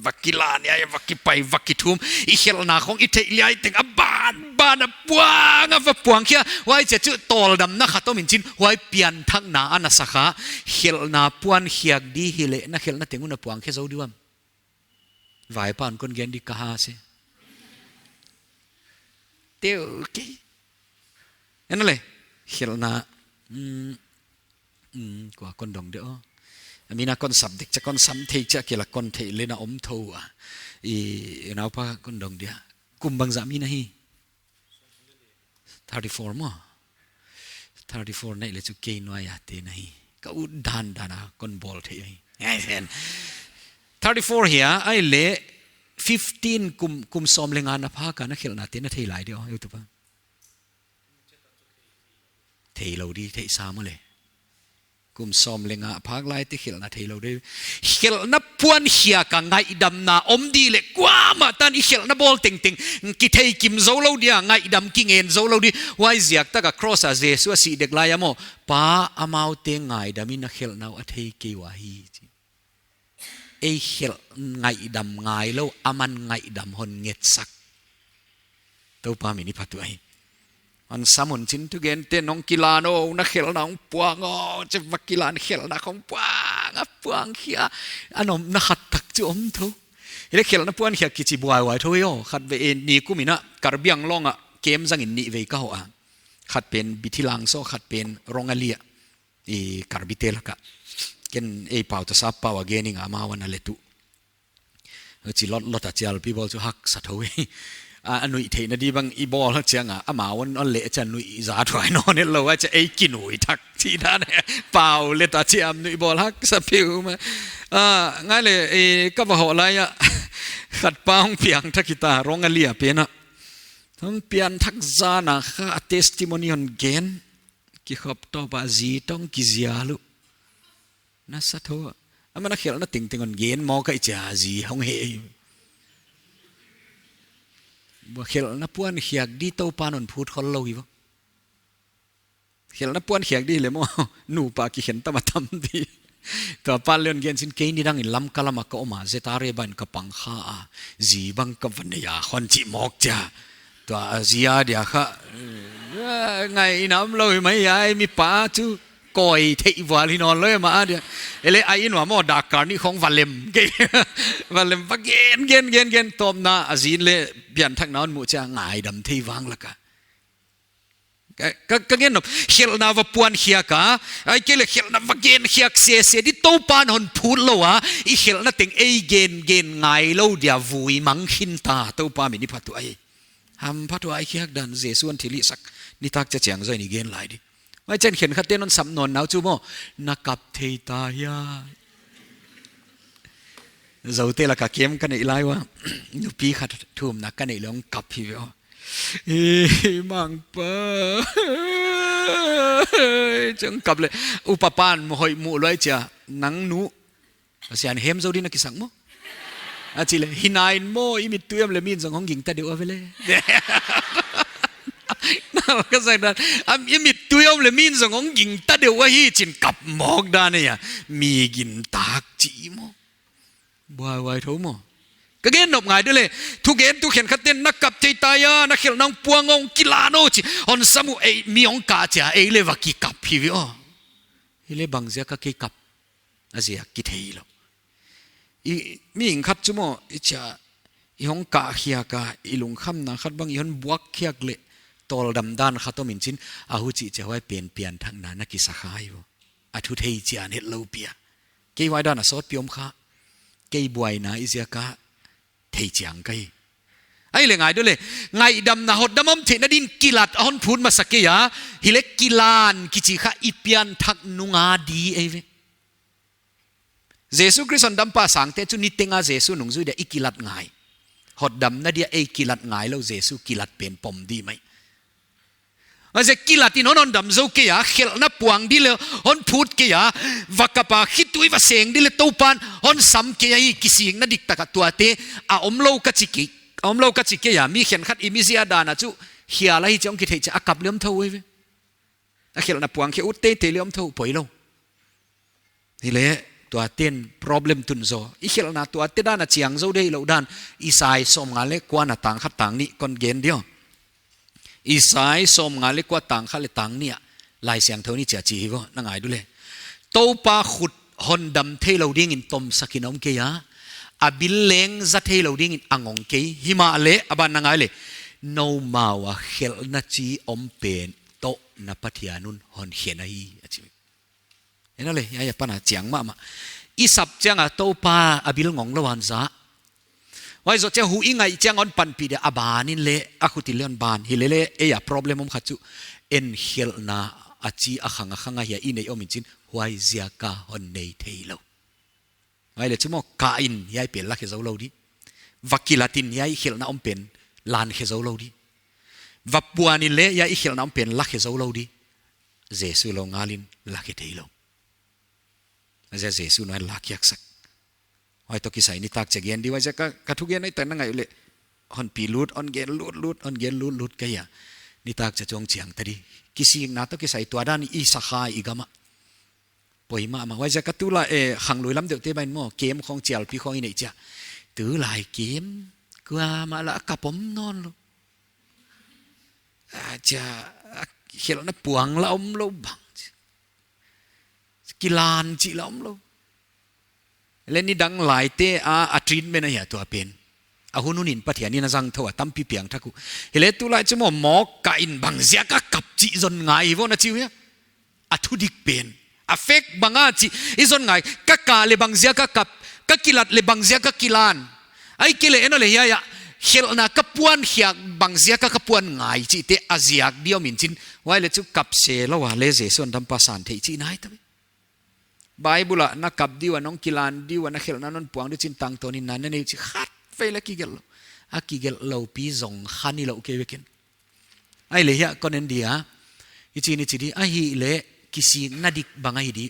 Va kilan, hiai va kipai, va kithum. I khelhna khong i theih liai teng a ban, ban a puang, a va puang khia. Huai chia chu tawldamna khat om in chiin, huai pianthakna ana sa kha. Khelhna puan khiak di hileh, na khelhna teng un a puang khia zou di uam. Vaipan kon gen di ka ha se. Teu kei. En le, khelhna. Mm, mm, kua kon dong de aw. A mi na kon sap dek chia kon sam thei chia kei la kon theih leh na om thou a. I, i naupa kon dong dia. Kum bangzah mi na hi. Thirty-four maw. Thirty-four na hih leh chu kei nuai a te na hi. Ka ut dandan a kon bawl thei hi. Thirty-four hia, ahihleh fifteen kum, kum sawm leh nga na phak a na khelhnate na thei lai di aw, YouTube a. Theilou di, theihsa maw le. Kum sawm leh nga phak lai te khelhna theilou di. Khelhna puan khiak a ngaihdamna om di leh kuamah tan i khelhna bawl tengteng kithei kim zou lou dia, ngaihdam kingen zou lou di. Huaiziak tak a cross a Jesu a sih dek lai a maw, Pa, amaute ngaidam in a khelhna uh a thei kei ua hi, chi. Ei khelh ngaihdam ngailou, aman ngaihdam hon ngetsak. Toupa min i phat uh ahi. Hon sam un chin, thugente nong kilan aw, na khelhna hong puang aw, chi va kilan, khelhna hong puang, a puang khia. A nopna khat tak chu om thou. Hileh khelhna puan khiak kichi buaihuai thou hi aw. Khatvei, eh, nikum in a Karbi Anglong a camp zang in nih vei ka hoh a. Khat pen Bithilang saw, khat pen Rongalia. I Karbi te lak a. Ken ei pau ta sa pau a gen ing a, amau ana let uh. Chi lot lot a chialpi bawl chu haksa thou hi. A, a nuih theihna di bang i bawl a chiang a, amau ana let a chia nuih zat huai nawn et lou a chia ei kinuih thak chi dan. Pau let a chiam nuih bawl haksa pheuhmah. A, ngai leh, eh, ka va hoh lai a. Khat pa hong piangthak hita, Rongalia pen a. Hong piangthak zan a kha a testimony hon gen. Kikhop tawp a zi tawh kizial uh. Nasa thou. Aman a khelhna tengteng hon gen mawk a chia zi hong heh. Bua khelhna puan khiak di Toupa'n hon phut khol lou hi bua. Khelhna puan khiak di leh maw, nupa kikhen tam a tam di. Tua pa leh hon gen chin, kei nidang in Lamka lam a ka om a, ZRA bang in ka pang kha a, zi bang ka va nei a, hon chi mawk chia. Tua a zi a dia kha, eh, ngai in a om lou hi mai a, mi pa chu koi theih vual hi nawn lou hi mah a dia. Hileh a inn ua maw, dak kar nih khong va lem kei. Va lem, va gen, gen, gen, gen, tawpna a zi in leh piangthakna hon muh chia ngaidam thei vang lak a. Ka, ka, ka gen nop, khelhna va puan khiak a, ahihkeileh khelhna va gen khiak sese di Toupa'n hon phut lou a, i khelhna teng ei gen, gen ngailou dia vui mang khin ta, Toupa min i phat uh ahi. Hamphathuai khiak dan Jesu'n thilhihsak, nitak chia chiang zaw in i gen lai di. Huai chiang khenkhat ten hon sap nawn nau chu maw, na kap thei ta hia. Zote lak a camp ka neih lai ua, nupi khat thumna ka neih leh hong kap hi ve aw. Ei, mangpa. Chang kap leh, upa pan maw hoih muh luai chia, nang nu. Pasian hem zou din a kisak maw. A chih leh, hi nai in maw, i mittui om leh min zong hong gingta deuh a ve leh. Ka sak dan, am i mittui om leh min zong hong gingta deuh a hi chin kap mawk dan a hia. Mi gintak chi maw. Buaihuai thou maw. Ka gen nop ngai di leh, thugentu khenkhat ten na kap thei ta hia, na khelhna hong puang aw, kilan aw chi. Hon sam uh ei, mi hong kah chia, ei leh va kikap hi ve aw. Hileh bangziak a kei kap. A ziak kithei lou. I, mihing khat chu maw, i chia, i hong kah khiak a, i lungkhamna khat bang i hon buak khiak leh, tawldam dan khat om in chin, a huchih chia huai pen piangthakna na kisa kha hi vo. A thu thei chian het lou pi a. Kei huai dan a sawtpi om kha. Kei buaina i ziak a thei chiang ka hi. Ahihleh ngai di leh, ngaihdamna hotdam om theihna din kilat a hon phut masa kei a, hileh kilan kichi kha i piangthak nung a di ei ve. Jesu Khrist hondampa sangte chu niteng a Jesu nungzui dia i kilat ngai. Hotdamna dia ei kilat ngai lou Jesu kilat pen pom di mai. Huaiziak kilat in hon hondam zou kei a, khelhna puang di leh hon phut kei a, va kap a khitui va seng di leh Toupan hon sam kei a hi kisikna diktak a tuate, a om lou ka chi kei, a om lou ka chi kei a, mi khenkhat i mizia dan a chu, hial a hi chih hong kitheih chia a kap leh om thou ei ve. A khelhna puang khe ut teitei leh om thou poi lou. Hileh, tuate'n problem tun zaw. I khelhna tuate dan a chiang zou deuh lou dan. Isai sawmnga leh kua na tang khat tang nih kon gen di aw. Isai sawmnga leh kua tang khat leh tang nih a. Laisiangthou in hichi a chi hi vo, na ngai di leh. Toupa khut hondam theilou dingin tomsak in om kei a. A bil leng za theilou dingin a ngong kei. Himahleh, a ban na ngai leh. Noumau a khelhna chi om pen toh na Pathian un hon khen ahi, a chi. Ena leh, hiai a pan a chiang mahmah. I sap chiang a Toupa a bil ngong lou a hon za. Huai zoh chia hu i ngaih chiang a hon panpih dia a ban in leh, a khut in leh hon ban. Hilele, ei a problem om khat chu. En khelhna a chi a khang a khang a hia i neih om in chin, huaiziak a hon nei theilou. Huai leh chu maw kah in hiai pen la khe zou lou di. Va kilat in hiai khelhna om pen lan khe zou lou di. Va puan in leh hiai khelhna om pen la khe zou lou di. Jesu lou ngal in la khe theilou. Huaiziak Jesu nuai la khiaksak. Huai toh kisai nitak chia gen di, huaiziak ka, ka thugen ahi tak na ngai uleh. Hon pi lut, hon gen lut lut, hon gen lut lut ka hia. Nitak chia chong chiang ta di. Kisikna toh kisai tua dan i sa kha i gam ah. Poi mahmah, huaiziak ka tulai, eh, khanglui lam deuhte bang in maw, kem khong chialpi khong i neih chia. Tulai kem, kuamah lah a kap om nawnlou. A chia, a khelhna puang lah omlou bang. Kilan chih lah omlou. Leh nidang laite a, a treatment ahia tua pen. A hun hun in Pathian in a zang thou a tampi piangthak uh. Hileh tulai chu maw, mawk kah in bangziak a kap chih zon ngai hi vo na chi uh hia. A thudik pen. A fek bang a chih i zon ngai. Ka kah leh bangziak a kap. Ka kilat leh bangziak a kilan. Ahihkeileh en aw leh hiai ah. Khelhna ka puan khiak bangziak a ka puan ngai chihte a ziak di om in chin. Huai leh chu kap se lou a leh Jesu hondampa san theih chihna ahi ta ve. Bible ah na kap di ua, nong kilan di ua, na khelhna non puang di chin tangtawn in na na nei uh chih khatvei leh kigelh lou. A kigelh lou pi zong kha ni lou kei ve ken. Ahihleh hiai kon en di a. I chi ni chi di, ahihleh kisikna dik bang ahi di.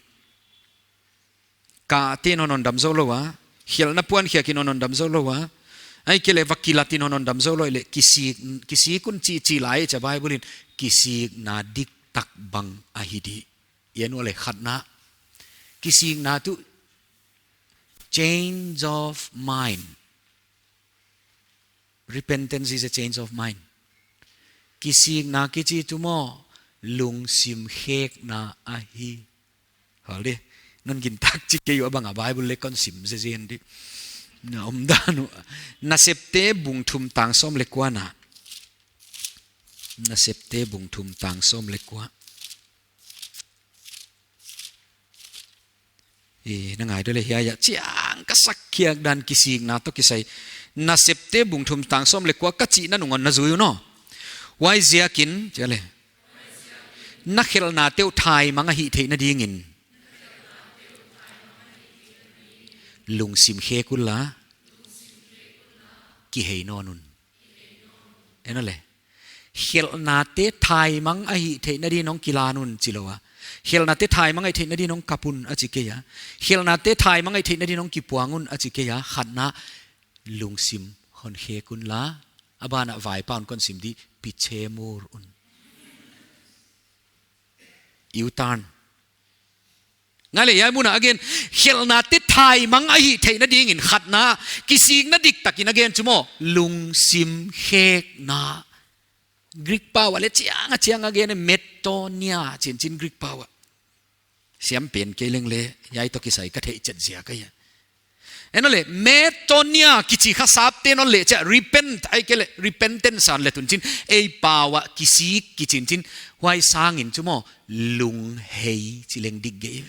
Kah te in hon hondam zou lou a. Khelhna puan khiak in hon hondam zou lou a. Ahihkeileh va kilat in hon hondam zou lou leh kisik, kisik un chi chi lai chia Bible in kisikna diktak bang ahi di. En aw leh khatna. Kisikna tuh change of mind. Repentance is a change of mind. Kisikna kichi tuh maw lungsim khekna ahi. Hol di. Non gintak chi kei ua bang a Bible leh kon sim zezen di. Na omdan uh. Nasepte bung thum tang sawm leh kua na. Nasepte bung thum tang sawm leh kua. Eh, na ngai deuh leh hiai ah chiang ka sak khiak dan kisikna toh kisai. Nasepte bung thum tang sawm leh kua ka chihna nung un na zui un aw. Huaiziakin, chia leh. Na khelhnate uh thaimang a hih theihna dingin. Lungsim khek un la. Kihei nawn un. En aw leh. Khelhnate thaimang a hih theihna din hong kilan un chi lou a. Khelhnate thaimang a hih theihna din hong kap un a chi kei a. Khelhnate thaimang a hih theihna din hong kipuang un a chi kei a. Khatna lungsim hon khek un la. A ban ah vaipa un kon sim di pichemur un. U-turn. Ngai leh hiai mun ah again, khelhnate thaimang a hih theihna dingin khatna, kisikna diktak in again chu maw, lungsim khekna. Greek pau ah leh chiang a chiang again, metanoia, chin chin Greek pau ah. Siam pen kei leng leh, hiai toh kisai ka theih chet ziak ahi a. En aw leh, metanoia kichi kha sapte non leh chia, repent, ahihkeileh, repentance a hon leh tunchin, ei pau ah kisik kichin chin, huai sangin chu maw, lunghei chi leng dik gei.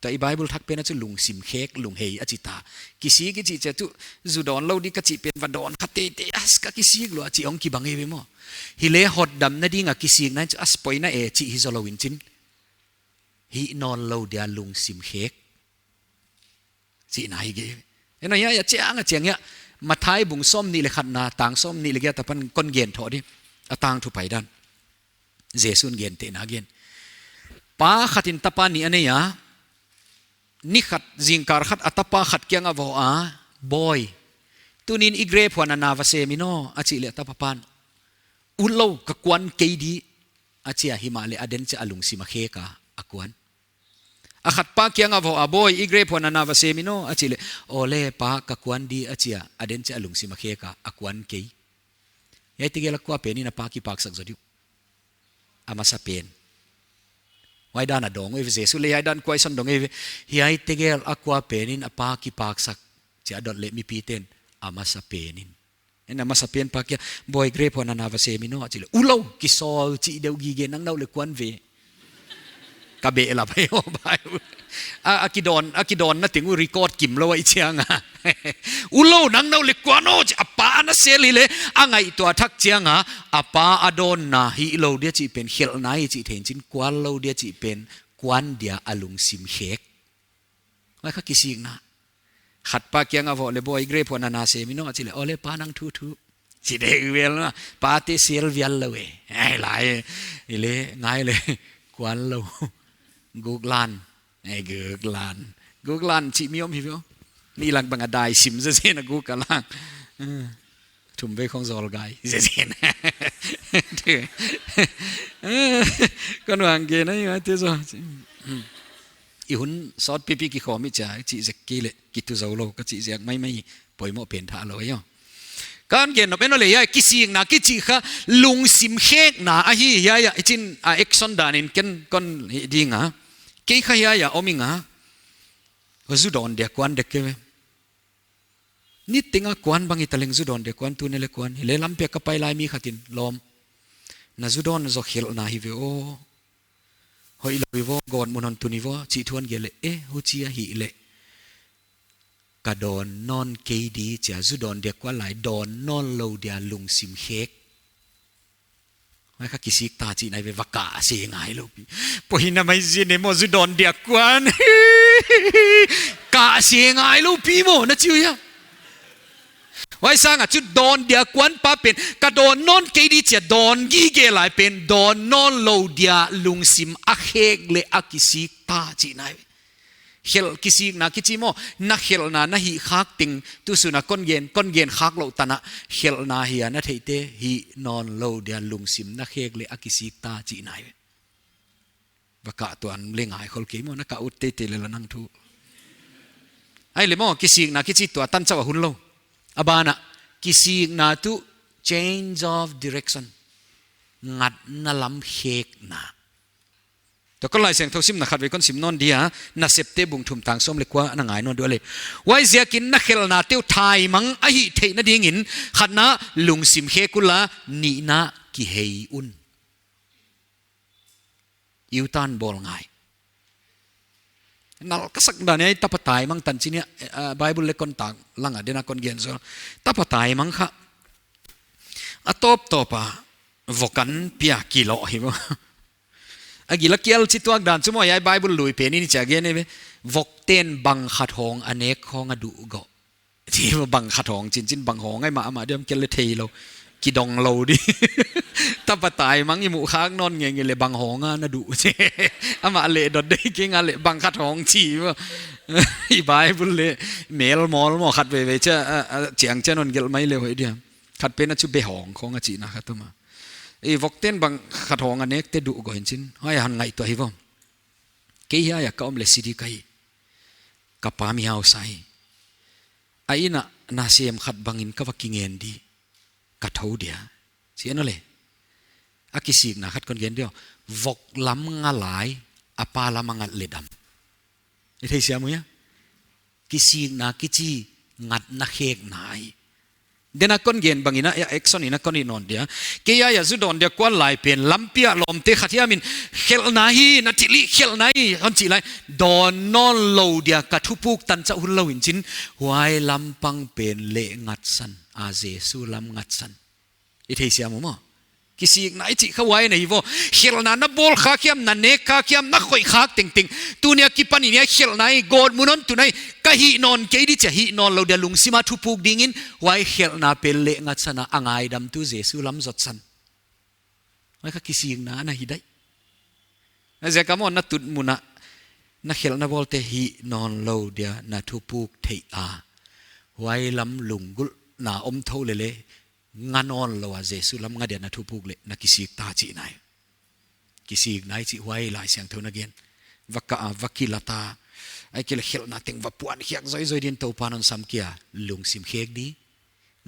Tua i Bible thak pen ah chu lungsim khek, lunghei a chi ta. Kisik kichi chia tuh, zu dawn lou di ka chih pen va dawn kha teitei, as ka kisik lua chih hong kibang hi ve maw. Hileh hotdamna ding a kisikna chu as poina e chih hi zou lou in chin. Hih nawnlou dia lungsim khek. Chihna hi gei. En aw hiai ah chiang a chiang hiai ah. Matthai bung sawmnih leh khatna tang sawmnih leh giat apan kon gen thou di. A tangthu paidan. Jesu'n gentehna gen. Pa khat in tapa nih a nei a. Ni khat zingkal khat a tapa khat kiang ah va hoh a. Boy. Tuni'n i grep huan a na va sem in aw a chih leh a tapa pan. Utlou ka kuan kei di a chi a himahleh a den chia a lungsim a khek a a kuan. A khat pa kiang ah va hoh a boy i grep huan a na va sem in aw a chih leh, aw leh pa ka kuan di a chi a a den chia a lungsim a khek a a kuan kei. Hiai tegel a kua pen in a pa kipaksak zaw di uh. A masa pen. Huai dan a dawng uh ve Jesu leh hiai dan kuai san dawng uh ve. Hiai tegel a kua pen in a pa kipaksak chia dot leh mipi ten a masa pen in. En a masa pen pa kia, boy grep huan a na va sem in aw, a chih leh. Utlou, kisawl chih deuh gige nang nou leh kuan ve. Ka behlap hi aw bai. A, a kidawn, a kidawnna teng uh record kimlou a i chiang a. Utlou nang nou leh kuan aw, chih a pa na sel hileh, a ngaihtuah thak chiang a, a pa a dawnna hilou dia chih pen, khelhna hi chih thei in chin kuan lou dia chih pen, kuan dia a lungsim khek. Huai kha kisikna. Khat pa kiang ah va hoh leh boy grep huan a na sem in aw a chih leh, aw leh pa nang thu thu. Chi dek vel na, pate sel vial lou e. Ai lai, i le, ngai le, kuan lou. Guklan. Ai guklan. Guklan chih mi om hi veu. Ni lak bang a dai sim zezen a guk a lang. Thum vei khong zol gai. Zezen. Kon wang ke na i ma te zo. I hun sawt pipi kikhawm i chia, chih zek kei le, kitu zou lou, ka chih ziak maimai, poimoh pen tha lou aw. Kon gen nop en aw le, hiai kisikna kichi kha, lungsim khekna ahi, hiai a, i chin a action dan in ken kon hih ding a. Kei kha hiai a om ing a. Zu dawn dia kuan dek ke ve. Niteng a kuan bang i ta leng zu dawn dia kuan tu ne le kuan. Hi le lampi a ka pai lai mi khat in lawm. Na zu dawn zaw khelhna hi ve aw. Hoih lou i vaw, gawtmun hon tun i vaw, chih thu hon gen le, eh, huchi ahih le. Ka dawn nawn kei di chia, zu dawn dia kuan lai, dawn nawn lou dia lungsim khek. Huai kha kisik ta chihna ve, va kah se ngai lou pi. Poimoh na mai zin e maw zu dawn dia kuan. Kah se ngai lou pi maw, na chi uh hia. Huai sang a chu dawn dia kuan pa pen, ka dawn nawn kei di chia, dawn gige lai pen, dawn nawn lou dia lungsim a khek le a kisik ta chihna ve. Khelh kisikna kichi maw, na khelhna na hih khak teng, tu sun a kon gen, kon gen khak lou tan a, khelhna hi a na theihte, hih nawn lou dia lungsim na khek le a kisik ta chihna ve. Va kah tuan le ngai khol kei maw, na kah ut teitei le la nang thu. Ai le maw, kisikna kichi tua tan chauh a hun lou. A ban a, kisikna tuh change of direction. Ngatna lam khekna. Tua kon Laisiangthou simna khat vei kon sim nawn dia, Nasepte bung thum tang sawm le kua na ngai nawn diam le. Huaiziakin na khelhna teuh thaimang ahih theihna dingin, khatna lungsim khek un la, nihna kihei un. U-turn bawl ngai. Nal ka sak dan hiai tapa taimang tan chih nia, eh, Bible le kon tak lang a, den a kon gen zaw. Tapa taimang kha. A tawptawp a, vok an pia kilawh hi maw. A gil a kial chi tuak dan chu maw, hiai Bible lui pen in chia gen e ve. Vokten bang khat hong a nek khong a duh gawh. Chi bang khat hong chinchin bang hong ai mah amah diam kel le thei lou. Kidong lou di. Tapa taimang i muh khak nawn ngeingei le bang hong a na duh. Amah le dot dei kei nga le bang khat hong chi maw. I Bible le mel mawl maw khat veve chia, a, a, chiang chia non gelh mai le hoih dia. Khat pen a chu be hong khong a chihna khat maw. I vokten bang khat hong a nek te duh gawh in chin. Huai han ngaihtuah hi vaw. Kei hiai a ka om le si di ka hi. Ka pa mi hausa hi. A inn a nasem khat bangin ka va kingen di. Ka thou dia. Chi en aw le. A kisikna khat kon gen diam. Vok lam nga lai, a pa lam a ngat le dam. I thei siam uh hia? Kisikna kichi ngatna khekna ahi. Den a kon gen bangin a, a action in a kon hih nawn dia. Kei a, a zu dawn dia kuan lai pen lampi a lawmte khat hiam in khelhna hi, na thilhih khelhna hi, hon chih lai. Dawn nawn lou dia ka thupuk tan chauh hun lou in chin, huai lam pang pen le ngatsan, a Jesu lam ngatsan. I thei siam uh maw? Kisikna i chih kha huai na hi vaw. Khelhna na bawl khak hiam, na nek khak hiam, na khoih khak tengteng. Tuni a kipan in hiai khelhna hi, gawtmun hon tun hi, ka hih nawn kei di chia hih nawn lou dia lungsim a thupuk dingin, huai khelhna pen le ngatsan a, a ngaidamtu Jesu lam zotsan. Huai kha kisikna na hi daih. A ziak a maw na tut mun a, na khelhna bawlte hih nawn lou dia na thupuk theih a. Huai lam lunggulhna om thou lele, nga nawn lou a Jesu lam nga dia na thupuk le na kisik ta chihna hi. Kisikna i chih huai Laisiangthou in a gen. Va kah a, va kilat a. Ahihkeileh khelhna teng va puan khiak zoizoi din Toupa'n hon sam kei a. Lungsim khek di,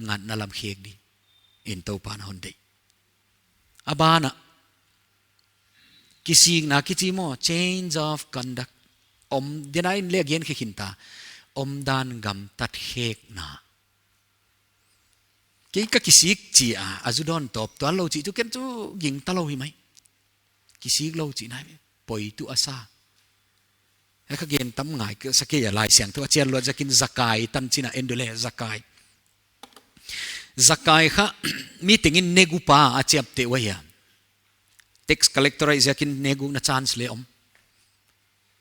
ngatna lam khek di. In Toupa'n hon deih. A ban a. Kisikna kichi maw, change of conduct. Om, den a in le gen khe khin ta. Omdan gamtat khekna. Kei ka kisik chi a, a zu dawn tawp tuan lou chih chu ken chu gingta lou hi mai. Kisik lou chihna hi, poi tuh a sa. Hiai kha gen tam ngai ka sa kei a Laisiangthou a chian luat ziakin Zakai tan chin a en diam le Zakai. Zakai kha mi tengin negu pa a chiamteh uh ahi a. Tax collector ahih ziakin negukna chance le om.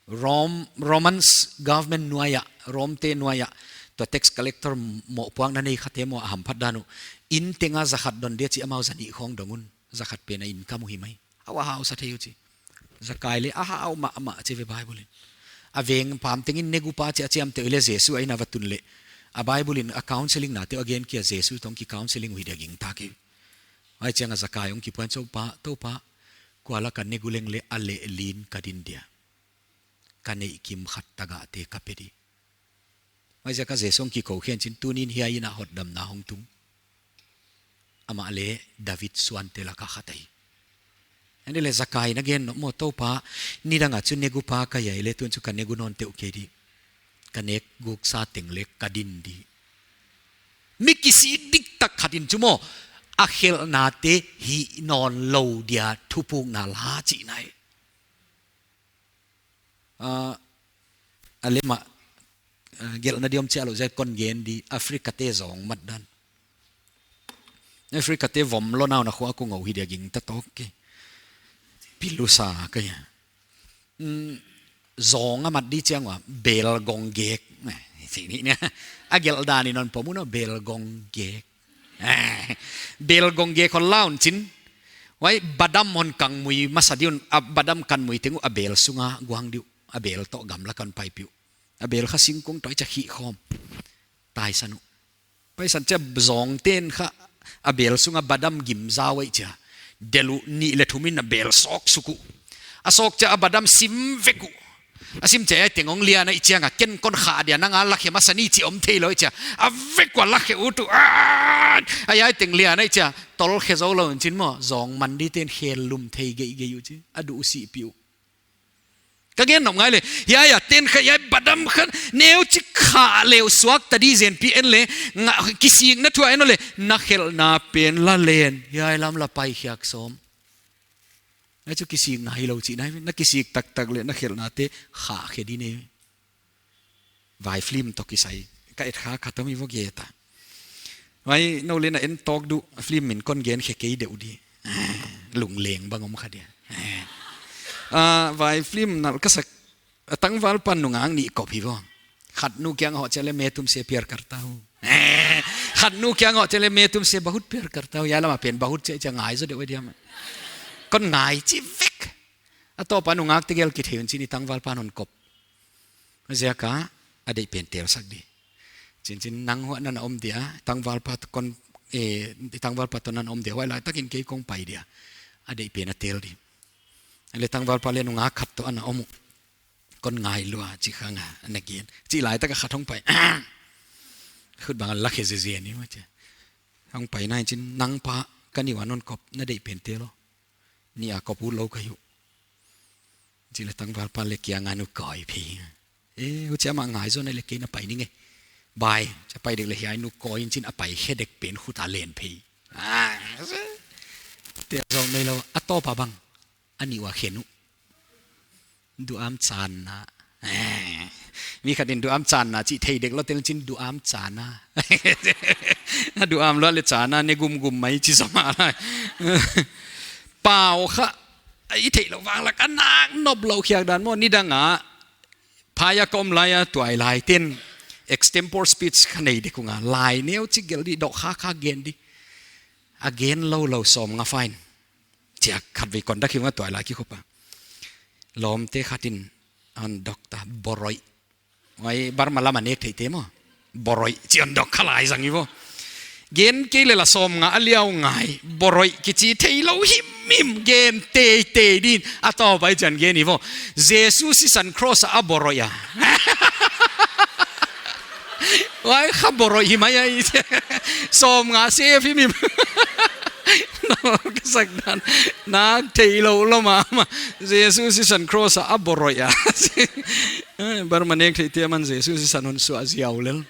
Rome, Romans government nuai a, Rome te nuai a, Tua tax collector mohpuakna nei khate maw a hamphat dan uh. Inn tenga zakhat don dia chi amau zanih khong dong un. Zakhat pen a income uh hi mai. Hau a hausa thei uh chi. Zakai leh a hau mahmah chi ve Bible in. A veng pam tengin negupa chi a chiamteh uh leh Jesu a inn a va tun leh. A Bible in a counseling nate uh a gen kia Jesu tawh ki counseling uh hi dia gingta kei. Huai chiang a Zakai hong kipuan, Toupa, Toupa, kua lak a negu leng leh a leh lin ka din dia. Ka neih kim khat tagah te ka pe di. Huaiziak a Jesu hong kikou khin chin, tuni'n hiai inn ah hotdamna hong tung. Amah leh David suante lak a khat ahi. Ahihleh Zakai in a gen nop maw, Toupa, nidang a chu negupa ka hi a leh tun chu ka negu nawn teuh kei di. Ka nek guk sa teng leh ka din di. Mi kisik diktak khat in chu maw, a khelhnate hih nawnlou dia thupukna la chihna ahi. Ah, a lem ah, ah, gelhna di om chiah lou ziak kon gen di, Africa te zawng mat dan. Africa te vom lou nau na khua ku ngou hi dia gingta tawk kei. Pilusa ka hi a. Mm, zawng a mat di chiang ua, bel gong gek. Eh, chi ni na. A gelh dan in hon pom un aw, bel gong gek. Eh, bel gong gek hon la un chin. Huai badam hon kangmui masa di un, a badam kanmui teng uh a bel sunga guang di uh, a bel toh gamla kan paipih uh. A bel kha singkung toh i cha khih khawm. Taisan uh. Paisan chia zawng ten kha a bel sunga badam gim zau ei chia. Delh uh nih leh thum in a bel sawk suk uh. A sawk chia a badam sim vek uh. A sim chia hiai teng hong lian ahih chiang a ken kon khah dia nang a la khe masa ni chi om theilou chia. A vek ua la khe ut uh. Ah! A hiai teng lian ahih chia. Tol khe zou lou in chin maw. Zawng man di ten khel lum thei geigei uh chi. A duh uh sihpih uh. Ka gen nop ngai leh. Hiai a ten kha hiai badam kha neu chi khah leh uh suak ta di zen pi en leh. Nga, kisikna thu a en leh. Na khelhna pen la len. Hiai lam la pai khiak sawm. Hiai chu kisik ngai lou chihna ahi. Na kisik taktak leh na khelhnate khah khe di nei. Vai film toh kisai. Ka et kha khat om hi vo ge ta. Vai nou leh na en tawk duh film min kon gen khe kei deuh di. Lungleng bang om kha dia. Ah, vai film nalh ka sak. A tangvalpa nungak nih kop hi vo. Khat nu kiang hoh chia leh मैं तुमसे प्यार करता हूँ. Khat nu kiang hoh chia leh मैं तुमसे बहुत प्यार करता हूँ. Hiai lam a pen बहुत chia chia ngai zaw deuh dia. Kon ngai chi vek. A tawp a nungak te gel kithei un chin i tangvalpa hon kop. Ziak a a deih pen tel sak di. Chin chin nang huai na na om dia, tangvalpa toh kon, eh, tangvalpa toh na na om dia, huai laitak in kei kong pai dia. A deih pen a tel di. Leh tangvalpa leh nungak khat toh ana om uh. Kon ngai lua chi khang a, ana gen. Chi laitak a khat hong pai. Khut bang a la khe zezen ni maw chia. Hong pai na in chin nang pa ka nih ua non kop na deih pen tel lou. Nih a kop ut lou ka hi uh. Chin leh tangvalpa leh kiang a nu koi phei. Eh, huchia mah ngai zaw na leh kei na pai ning e. Bai, chia pai dek leh hiai nu koi in chin a pai khe dek pen khut a len phei. Ah, te zawng nei lou, a tawp a bang. A nih ua khen uh. Duham channa. Eh, mi khat in duham channa chih thei dek lou tel chin duham channa. A duham lou leh channa ne gum gum mai chi zama lai. Pau kha, i theih lou vang lak a nak nop lou khiak dan maw nidang a. Phaya ka om lai a tuailai ten extempore speech kha nei dek ung a. Lai neu chi gelh di doh kha kha gen di. A gen lou lou sawmnga fine. Chia khatvei conduct hi ung a tuailai kikhop a. Lawmte khat in hon dok ta boroi. Huai Burma lam a nek theite maw. Boroi chi hon dok kha lai zang hi vo. Gen kei leh la sawmnga a liau ngai. Boroi kichi theilou himhim gen teitei din. A tawp a i chan gen hi vo. Jesu sisan cross a a boroi a. Huai kha boroi hi mai a i. Sawmnga save himhim. Ka sak dan. Nak theilou lou mahmah. Jesu sisan cross a a boroi a. Eh, Burma nek theite aman Jesu sisan hon suah ziau lel.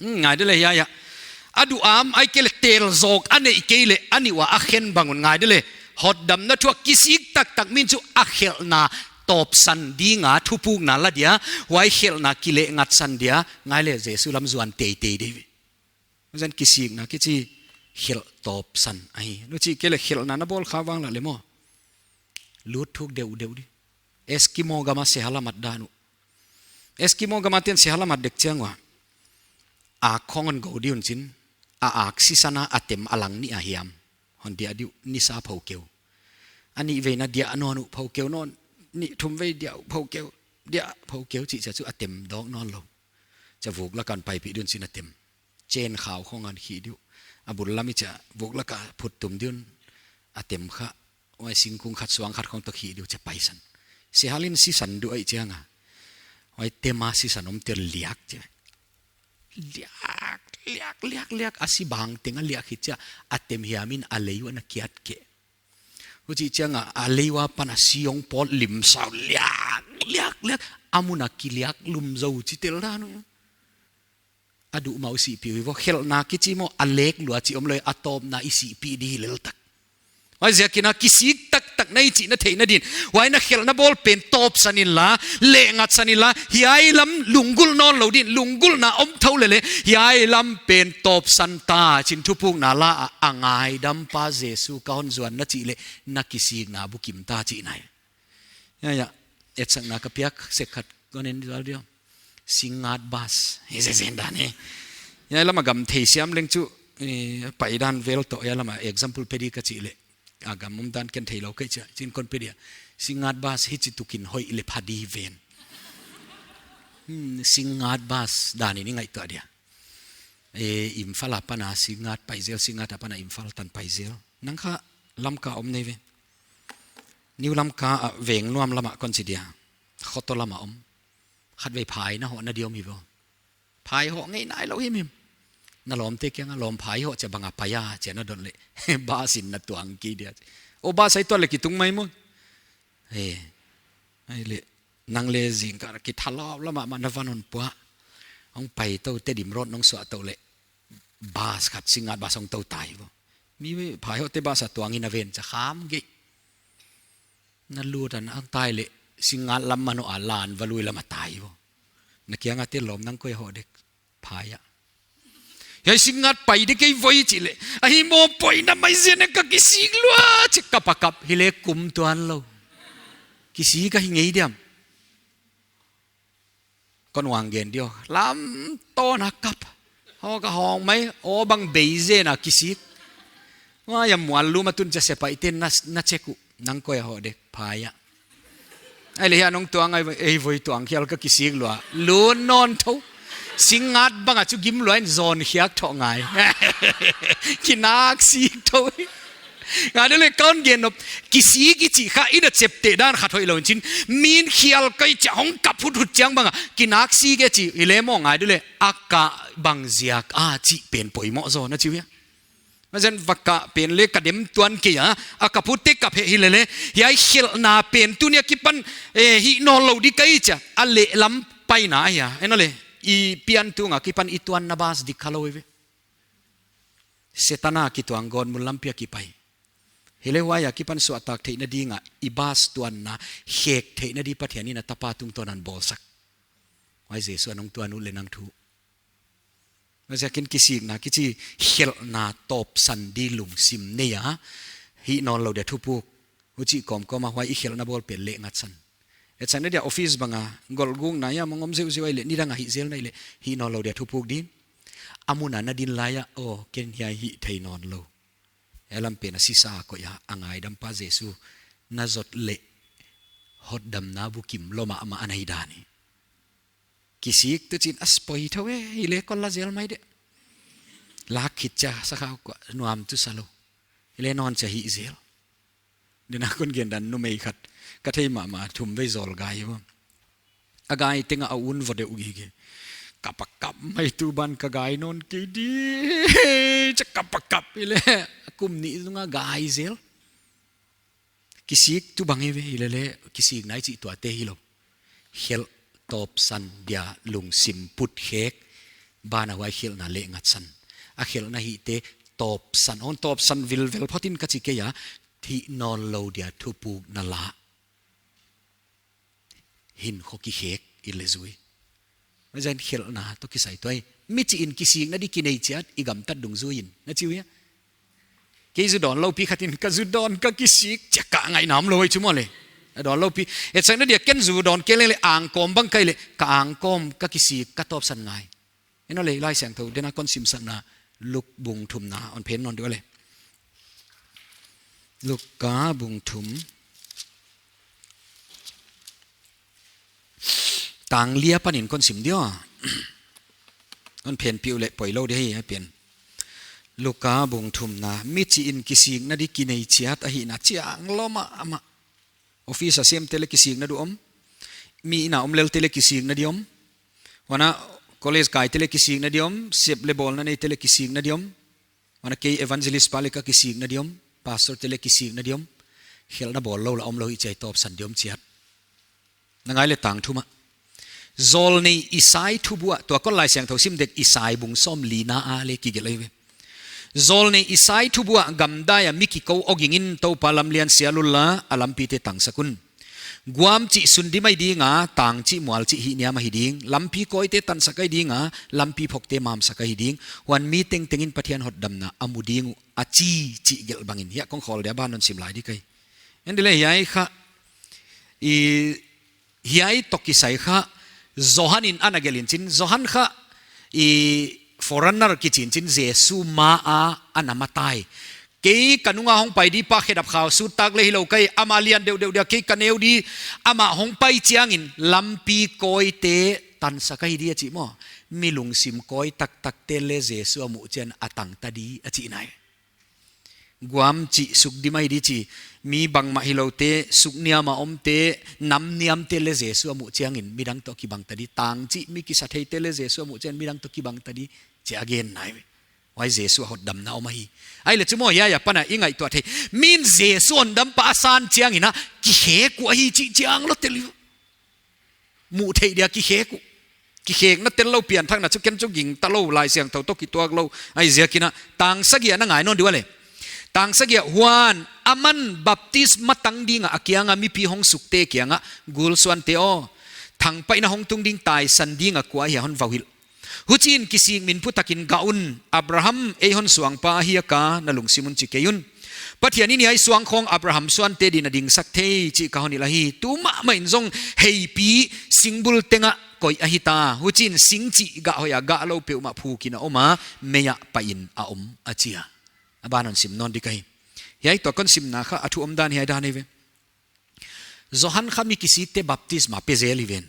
Hmm, ngai de leh hiai a. A duham ahihkeileh tel zawk a neih kei leh a nih ua a khen bang un ngai de leh. Hotdamna thu a kisik taktak min chu a khelhna tawpsan ding a thupukna la dia. Huai khelhna kileh ngatsan dia. Ngai leh Jesu lam zuan teitei di. Zan kisikna kichi khelh tawpsan ahi. Huchi kei leh khelhna na bawl kha vang lak leh maw. Lut thuk deuhdeuh di. Eskimo gam a sehal a mat dan uh. Eskimo gam a ten sehal a mat dek chiang ua. Ak khong hon go di un chin, a ak sisan a a tem a lang nih a hiam. Hon diah di uh, nisa pho keu. A nihveina diah nawn uh, pho keu nawn. Nih thumvei diah uh, pho keu. Diah pho keu chih chia chu a tem dawk nawn lou. Chia vuk lak a hon paipih di un chin a tem. Chen khau khong hon khih di uh. A bul lam i chia vuk lak a phut tum di un. A tem kha. Huai singkung khat suang khat khong toh khih di uh chia paisan. Sihal in sisan duh ahih chiang a. Huai tem a sisan om te liak chia. Liak, liak, liak, liak. A si bang teng a liak hi chia. A tem hiam in a lei ua na kiat keh. Huchih chiang a, a lei ua pan a si hong pawt lim sau liak, liak, liak. A mun a kiliak lum zou chi tel dan uh. A duh mah uh sihpih uh hi vo. Khelhna kichi maw, a lek lua chih om lou, a tawpna i sihpih di hi lel tak. Huaiziakin a kisik taktak na hi chih na theihna din. Huai na khelhna bawl pen tawpsan inla, lehngatsan inla, hiai lam lunggulh nawn lou din, lunggulhna om thou lele, hiai lam pen tawpsan ta, chin thupukna la a, a ngaidam pa Jesu ka hon zuan na chih leh, na kisikna bukim ta chihna hi. Ya, ya, etsakna ka piak sek khat kon en zual di uh. Singngat bus. Hi zezen dan hi. Hiai lam a gam thei siam leng chu, eh, pai dan vel toh hiai lam a example pe di ka chih leh. A gam om dan ken thei lou ka hih chia. Chin kon pe dia. Singngat bus hichi tukin hoih leh pha di ven. Hmm, singngat bus dan in i ngaihtuah dia. Eh, Imphal a pan a Singngat pai zel, Singngat a pan a Imphal tan pai zel. Nang kha Lamka om nei ve. New Lamka a Vengnuam lam a kon chi dia. Khoto lam a om. Khatvei phai na hoh na di om hi vo. Phai hoh ngei nai lou himhim. Na lawmte kiang a lawm phai hoh chia bang a pai a chia na dot leh. Bus in na tuang kei dia. O bus ai tuan leh kitung mai maw. Eh. Ai leh. Nang leh zingkal a kithalawp lam a mah na van hon pua. Hong pai tou Tedim Road nong suah tou leh. Bus khat Singngat bus hong tou tai vo. Mi phai hoh te bus a tuang in a ven chia kham gei. Na lut a na hong tai leh Singngat lam manoh a lan va lui lam a tai vo. Na kiang a te lawm nang koi hoh dek. Phai a. Hiai Singngat pai dek kei voi chih leh. Ahi maw poi na mai zen ka kisik lua chih kap a kap hi leh kum tuan lou. Kisik a hi ngei diam. Kon uang gen di uh. Lam tawn a kap. Hawk a hawng mai, aw bang bei zen a kisik. Huai a mual lum a tun chia sepaih ten na, na check uh. Nang koi a hoh dek, phai a. Ai leh hiai nong tuang ai, ei voi tuang khial ka kisik lua. Lun nawn thou. Singngat bang a chu gim lua in zawn khiak thou ngai. Kinak sik thou. Ngai deuh leh kon gen nop, kisik i chih kha i na chep te dan khat hoih lou in chin. Min khial kai chia hong kap huthut chiang bang a, kinak sik e chi, i leh maw ngai deuh leh, a kah bang ziak a chih pen poimoh zaw na chi uh hia. Mazen va kah pen leh ka dem tuan kei a, a kap ut te kap heh hi lele, hiai khelhna pen tuni a kipan, eh, hih nawn lou di ka hih chia, a lehlam paina ahi a, en aw leh, i pian tung a kipan i tuanna bus dik kha lou ve. Setan a kituang gawtmun lampi a kipai. Hi leh huai a kipan suahtak theihna ding a, i bus tuanna, khek theihna di Pathian in a tapa tungtawn a hon bawlsak. Huai Jesu a hong tuan ut leh nang thu. Huaiziakin kisikna, kichi khelhna tawpsan di lungsim nei a, hih nawn lou dia thupuk. Huchi kawmkawm a huai i khelhna bawl pen lehngatsan. Etsakna dia office bang a, golhgukna a mong om zeuhzeuh ai leh, nidang a hih zel na hih leh, hih nawn lou dia thupuk din. A mun a na din lai a, aw, ken hiai hih thei nawn lou. Hiai lam pen a sisa koih a, a ngaidam pa Jesu, na zot leh, hotdamna bukim lou mahmah a na hi dan hi. Kisik tu chin a spoil thou e, hi leh kon la zel mai de. Lak khit chia sa kha kua nuam tu sa lou. Hi leh nawn chia hih zel. Dena kon gen dan numei khat. Ka thei mahmah thum vei zawl gai maw. A gai teng a un vo deuh gige. Kap a kap mai tu ban ka gai nawn kei di. Chia kap a kap hi leh. Kum nih zung a gai zel. Kisik tu bang hi ve hi lele, kisikna i chih tuate hilou. Khelh tawpsan dia lungsim put khek, ban a huai khelhna lehngatsan. A khelhna hihte tawpsan, hon tawpsan vilvel phot in ka chi kei a, hih nawn lou dia thupukna la. Hinkhua kikhek i leh zui. Huaiziakin khelhna toh kisai tuai. Mi chih in kisikna di kinei chiat i gamtat dungzui in. Na chi uh hia. Kei zu dawn loupi khat in ka zu dawn ka kisik chia ka ngaihna om lou chu maw leh. A dawn loupi. Etsakna dia ken zu dawn kei leng leh angkawm bang ka hih leh ka angkawm ka kisik ka tawpsan ngai. Eno le Laisiangthou dena kon simsakna Luk bung thumna hon phen nawn diu le. Luka bung thum. Tang li apan in kon sim diu. Hon phen piu le poilou di hi a pen. Luka bung thumna. Michih in kisikna di kinei chiat ahihna chiang lou mahmah. Office a semte le kisikna di om. Mi inn a om lelte le kisikna di om. Huan a college kaite le kisikna di om. Sep le bawlna neite le kisikna di om. Huan a kei evangelist pa le ka kisikna di om. Pastorte le kisikna di om. Khelhna bawl lou la om lou hi chih tawpsan di om chiat. Na ngai le tang thum ah. Zawlnei Isai thubuah, tua kon Laisiangthou sim dek Isai bung sawmlina ah le kigelh ahi ve. Zawlnei Isai thubuah gamdai a mi kikou awging in Toupa lamlian sial unla, a lampite tangsak un. Guam chih sun dim ahi ding a, tang chih mual chih hihniam ahi ding, lampi kawite tansak ahi ding a, lampi phokte mamsak ahi ding, huan mi tengteng in Pathian hotdamna a mu ding uh, a chi chih gelh bangin. Hiai kon khawl dia ban hon sim lai di kei. Endile hiai kha, i, hiai toh kisai kha, Johan in ana gelh in chin, Johan kha, i, forerunner kichi in chin, Jesu ma a ana matai. Kei ka nunga hong pai di pa khedap khau sut tak le hilou kei, ama lian deuhdeuh dia kei ka neu di, ama hong pai chiangin lampi kawite tansak ahi di a chi maw. Mi lungsim kawi taktakte le Jesu a muh chiang a tang ta di a chi nai. Guam chih suk dim ahi di chi, mi bangmah hiloute, suk niam a omte, nam niamte le Jesu a muh chiangin midang toh kibang ta di, tang chih mi kisa theite le Jesu a muh chiangin midang toh kibang ta di, chih a gen nai. Huai Jesu a hotdamna om ahi. Ahi le chu maw hiai apan a i ngaihtuah thei. Min Jesu hotdam pa a san chiangin a, kikhek uh ahi chih chiang lou tel uh. Muh theih dia kikhek uh. Kikhekna tel lou pianthakna chu ken chu gingta lou Laisiangthou toh kituak lou. Ahi ziakin a tang sagih ah na ngai nawn diu le. Tang sagih ah huan aman baptisma tang ding a a kiang a mipi hong sukte kiang ah gul suante aw. Thangpaihna hong tung ding taisan ding a kua ahia hon vauhilh. Huchiin kisik minphu takin gah un, Abraham ei hon suangpa ahi a ka, na lungsim un chi kei un. Pathian in hiai suang khawng Abraham suante din a dingsak thei chih ka hon hilh ahi. Tu mahmah in zong heipi singbul teng ah koih ahi ta. Huchiin sing chih gah hoih a gah lou peuhmah phuk in a om a, mei ah paih in a om a chi a. A ban hon sim nawn di kei. Hiai tua kon simna kha a thu omdan hiai dan ahi ve. Johan kha mi kisikte baptisma pe zel hi ven.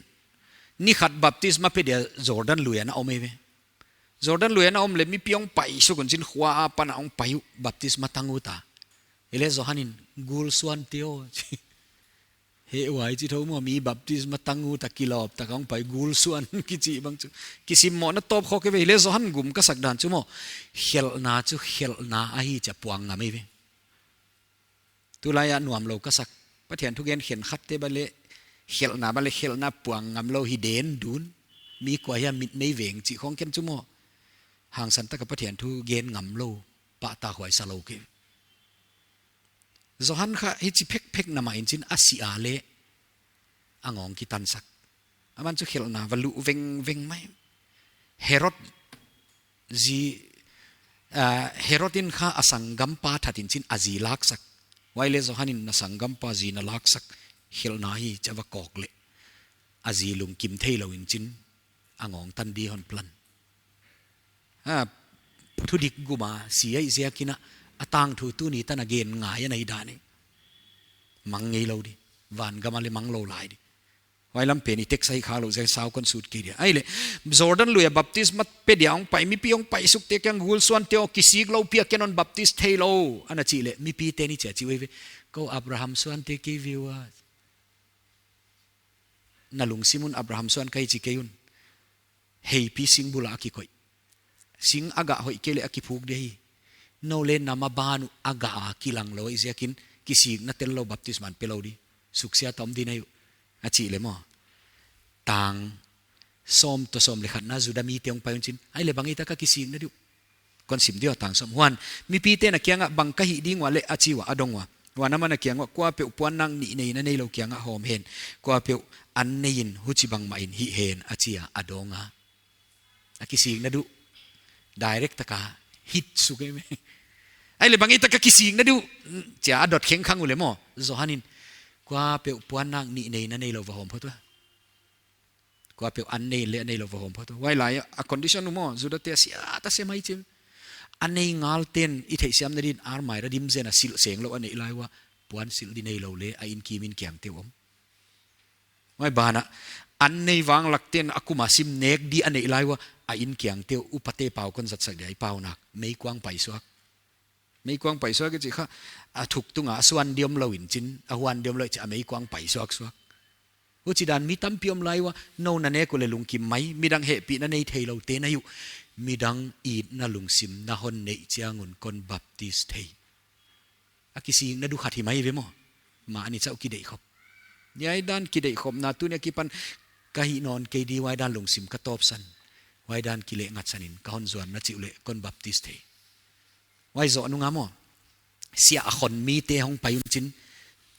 Ni khat baptisma pe dia Jordan lui ah na om ahi ve. Jordan lui ah na om le mipi hong pai suk un chin khua apan a hong pai uh baptisma tang ut a. Hileh Johan in gul suante aw. He uai chi thou maw mi baptisma tang ut a kilawp tak a hong pai gul suan kichi bang chu. Kisimmohna tawp khawk ahi ve hileh Johan gum ka sak dan chu maw. Khelhna chu khelhna ahi chia puang ngam ahi ve. Tulai ah nuam lou ka sak. Pathian thugen khenkhatte bang le khelhna bang le khelhna puang ngam lou hi den dun. Mi kua hiam mit mei veng chih khawng ken chu maw. Hangsan taka Pathian thugen ngam lou. Pahtakhuai sa lou kei. Johan kha hichi phekphek na mah in chin a si a le. A ngawng kitansak. Aman chu khelhna va luh vengveng mai. Herod zi, ah, Herod in kha a sanggampa that in chin a zi laksak. Huai le Johan in na sanggampa zi na laksak. Khelhna hi chia va kawk le. A zi lungkim theilou in chin a ngawng tan di hon plan. Ha, thudik gum a si ahi ziakin a, a tangthu tuni tan a gen ngai a nei dan hi. Mang ngeilou di. Vangam a le mang lou lai di. Huai lam pen i text ahi khalou ziak sau kon sut kei dia. Ahi le, Jordan lui a baptisma pe dia hong pai, mipi hong pai sukte kiang gul suante aw kisik lou pi a ken hon baptis theilou. Ana chih le, mipite ni chia chi uh ahi ve. Kou Abraham suante kei ve ua. Na lungsim un Abraham suan ka hi chi kei un. Heipi singbul a kikoih. Sing a gah hoih kei le a kiphuk di hi. Nou le na maban uh a gah a kilang lou ahi ziakin kisikna tel lou baptisma pe lou di. Suksiat om di na uh. A chih le maw. Tang sawm toh sawm le khatna Juda mite hong pai un chin. Ahi le bang ei taka kisikna di uh. Kon sim di uh a tang sawm. Huan, mipite na kiangah bang ka hih ding ua le a chi ua a dong ua. Huan aman a kiang uah kuapeuh puannak nih nei na neilou kiangah hawm hen. Kuapeuh an nei in huchibang mah in hih hen a chi a a dong a. A kisikna di uh. Direct taka hit suk e me. Ahi le bang ei taka kisikna di uh. Chia a dot khengkhang uh le maw. Johan in. Kuapeuh puannak nih nei na neilou va hawm phot ua. Kuapeuh an nei leh a neilou va hawm phot ua. Huai lai a condition uh maw, Juda te a sia ta se mai chi. A nei ngal ten i theihsiamna din armai ra dim zen a silh seng lou a neih lai ua. Puan silh di neilou leh a in kim in kiang te uh om. Huai banah, an nei vanglak ten a kum a sim nek di a neih lai ua, a in kiang te uh upate pau kon zatsak dia i pau nak. Meikuang paisuak. Meikuang paisuak i chih kha, a thuk tunga a suan di omlou in chin, a huan di omlou in chin, a meikuang paisuak suak. Huchidan mi tampi om lai ua, nou na nek uleh lungkim mai, midang hehpihna nei theilou te na hi uh, midang itna lungsim na hon neih chiang un kon baptis thei. A kisikna du khat hi mai ve maw. Mahni chauh kideih khop. Hiai dan kideih khopna tuni a kipan ka hih nawn kei di, huai dan lungsim ka tawpsan. Huai dan kileh ngatsan in ka hon zuan na chih uleh kon baptis thei. Huai zoh nunga maw, sia a khon mite hong pai un chin.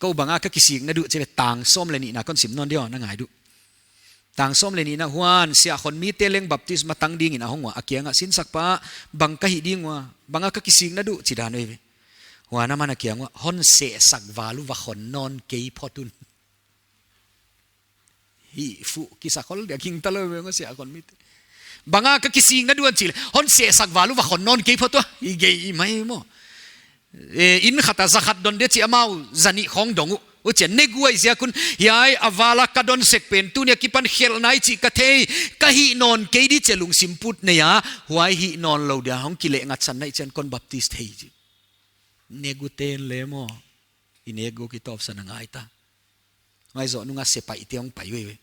Kou banga ka kisikna duh chi ve, tang sawm leh nihna kon sim nawn di aw, na ngai duh. Tang sawm leh nihna, huan sia a khon mite leng baptisma tang dingin a hong ua, a kiangah, sinsakpa, bang ka hih ding ua, banga ka kisikna duh, chi dan uh ve. Huan aman a kiang uah, hon sehsak val uh va khon nawn kei phot un. Hih fuh kisa khol dia, ging ta lou ve, sia a khon mite. Banga ka kisikna duh a chih leh, hon sehsak val uh va khon nawn kei phot ua. I gei i mai maw. E, inn khat a za khat don di chi, amau za nih khong dong uh. Huchia nek uh ahi ziak un, hiai a vala ka don sek pen tuni a kipan khelhna i chih ka thei, ka hih nawn kei di chi a lungsim put nei a, huai hih nawnlou dia hong kileh ngatsan na hih chiang kon baptis thei chi. Nek uh ten leh maw, i nek uh kitawpsan a ngai ta. Huai zoh nunga sepaihte hong pai uhi ve.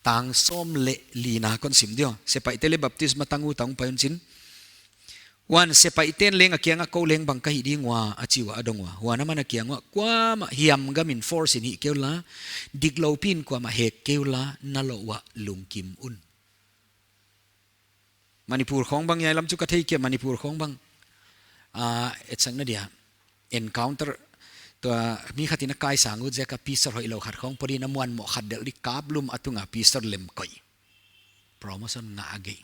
Tang sawm leh lina kon sim di aw. Sepaihte leh baptisma tang uh tang pai un chin. Huan sepaihten leng a kiangah, kou leng bang ka hih ding ua, a chi ua, a dong ua. Huan aman a kiang uah, kuamah hiam gamin force in hih kei ula, diklou piin kuamah hek kei ula, na loh uah lungkim un. Manipur khong bang hiai lam chu ka thei kei, Manipur khong bang. Ah, etsakna dia. Encounter, tua mi khat in a kaisang uh ziak a pistol hoihlou khat khong pawt in a muanmoh khat delh di kap lum a tunga pistol lem koih. Promotion ngah a gei.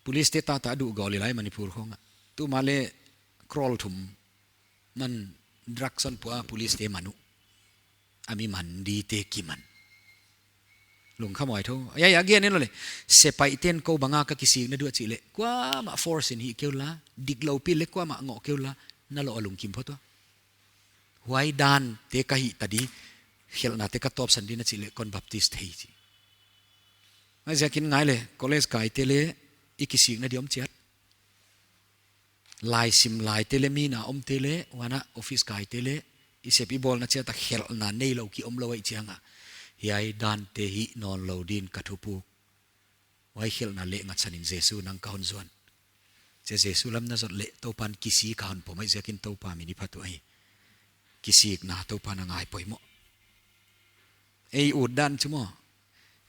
Police te tata a duh gol i lai Manipur khong ah. Tuma leh crore thum man drugs hon pua police te man uh. A mi man di te kiman. Lungkham huai tho. Hiai a gen in lou leh. Sepaihten kou banga ka kisikna duh a chih leh. Kuamah force in hih kei ula. Diklou piin leh kuamah ngoh kei ula. Na loh uah lungkim phot ua. Huai dan te ka hih ta di. Khelhna te ka tawpsan di na chih leh kon baptis thei chi. Huaiziakin ngai leh. College kaite leh. I kisikna di om chiat. Laisim laite leh, mi na omte leh, huan a office kaite leh, i sep i bawlna chiat a khelhna neilou ki omlou ahih chiang a. Hiai dante hih nawnlou din ka thupuk. Huai khelhna leh ngatsan in Jesu nang ka hon zuan. Chia Jesu lam na zot leh Toupan kisik a hon pom ahih ziakin Toupa min i phat uhi. Kisikna Toupan a ngai poimoh. Ei ut dan chu maw.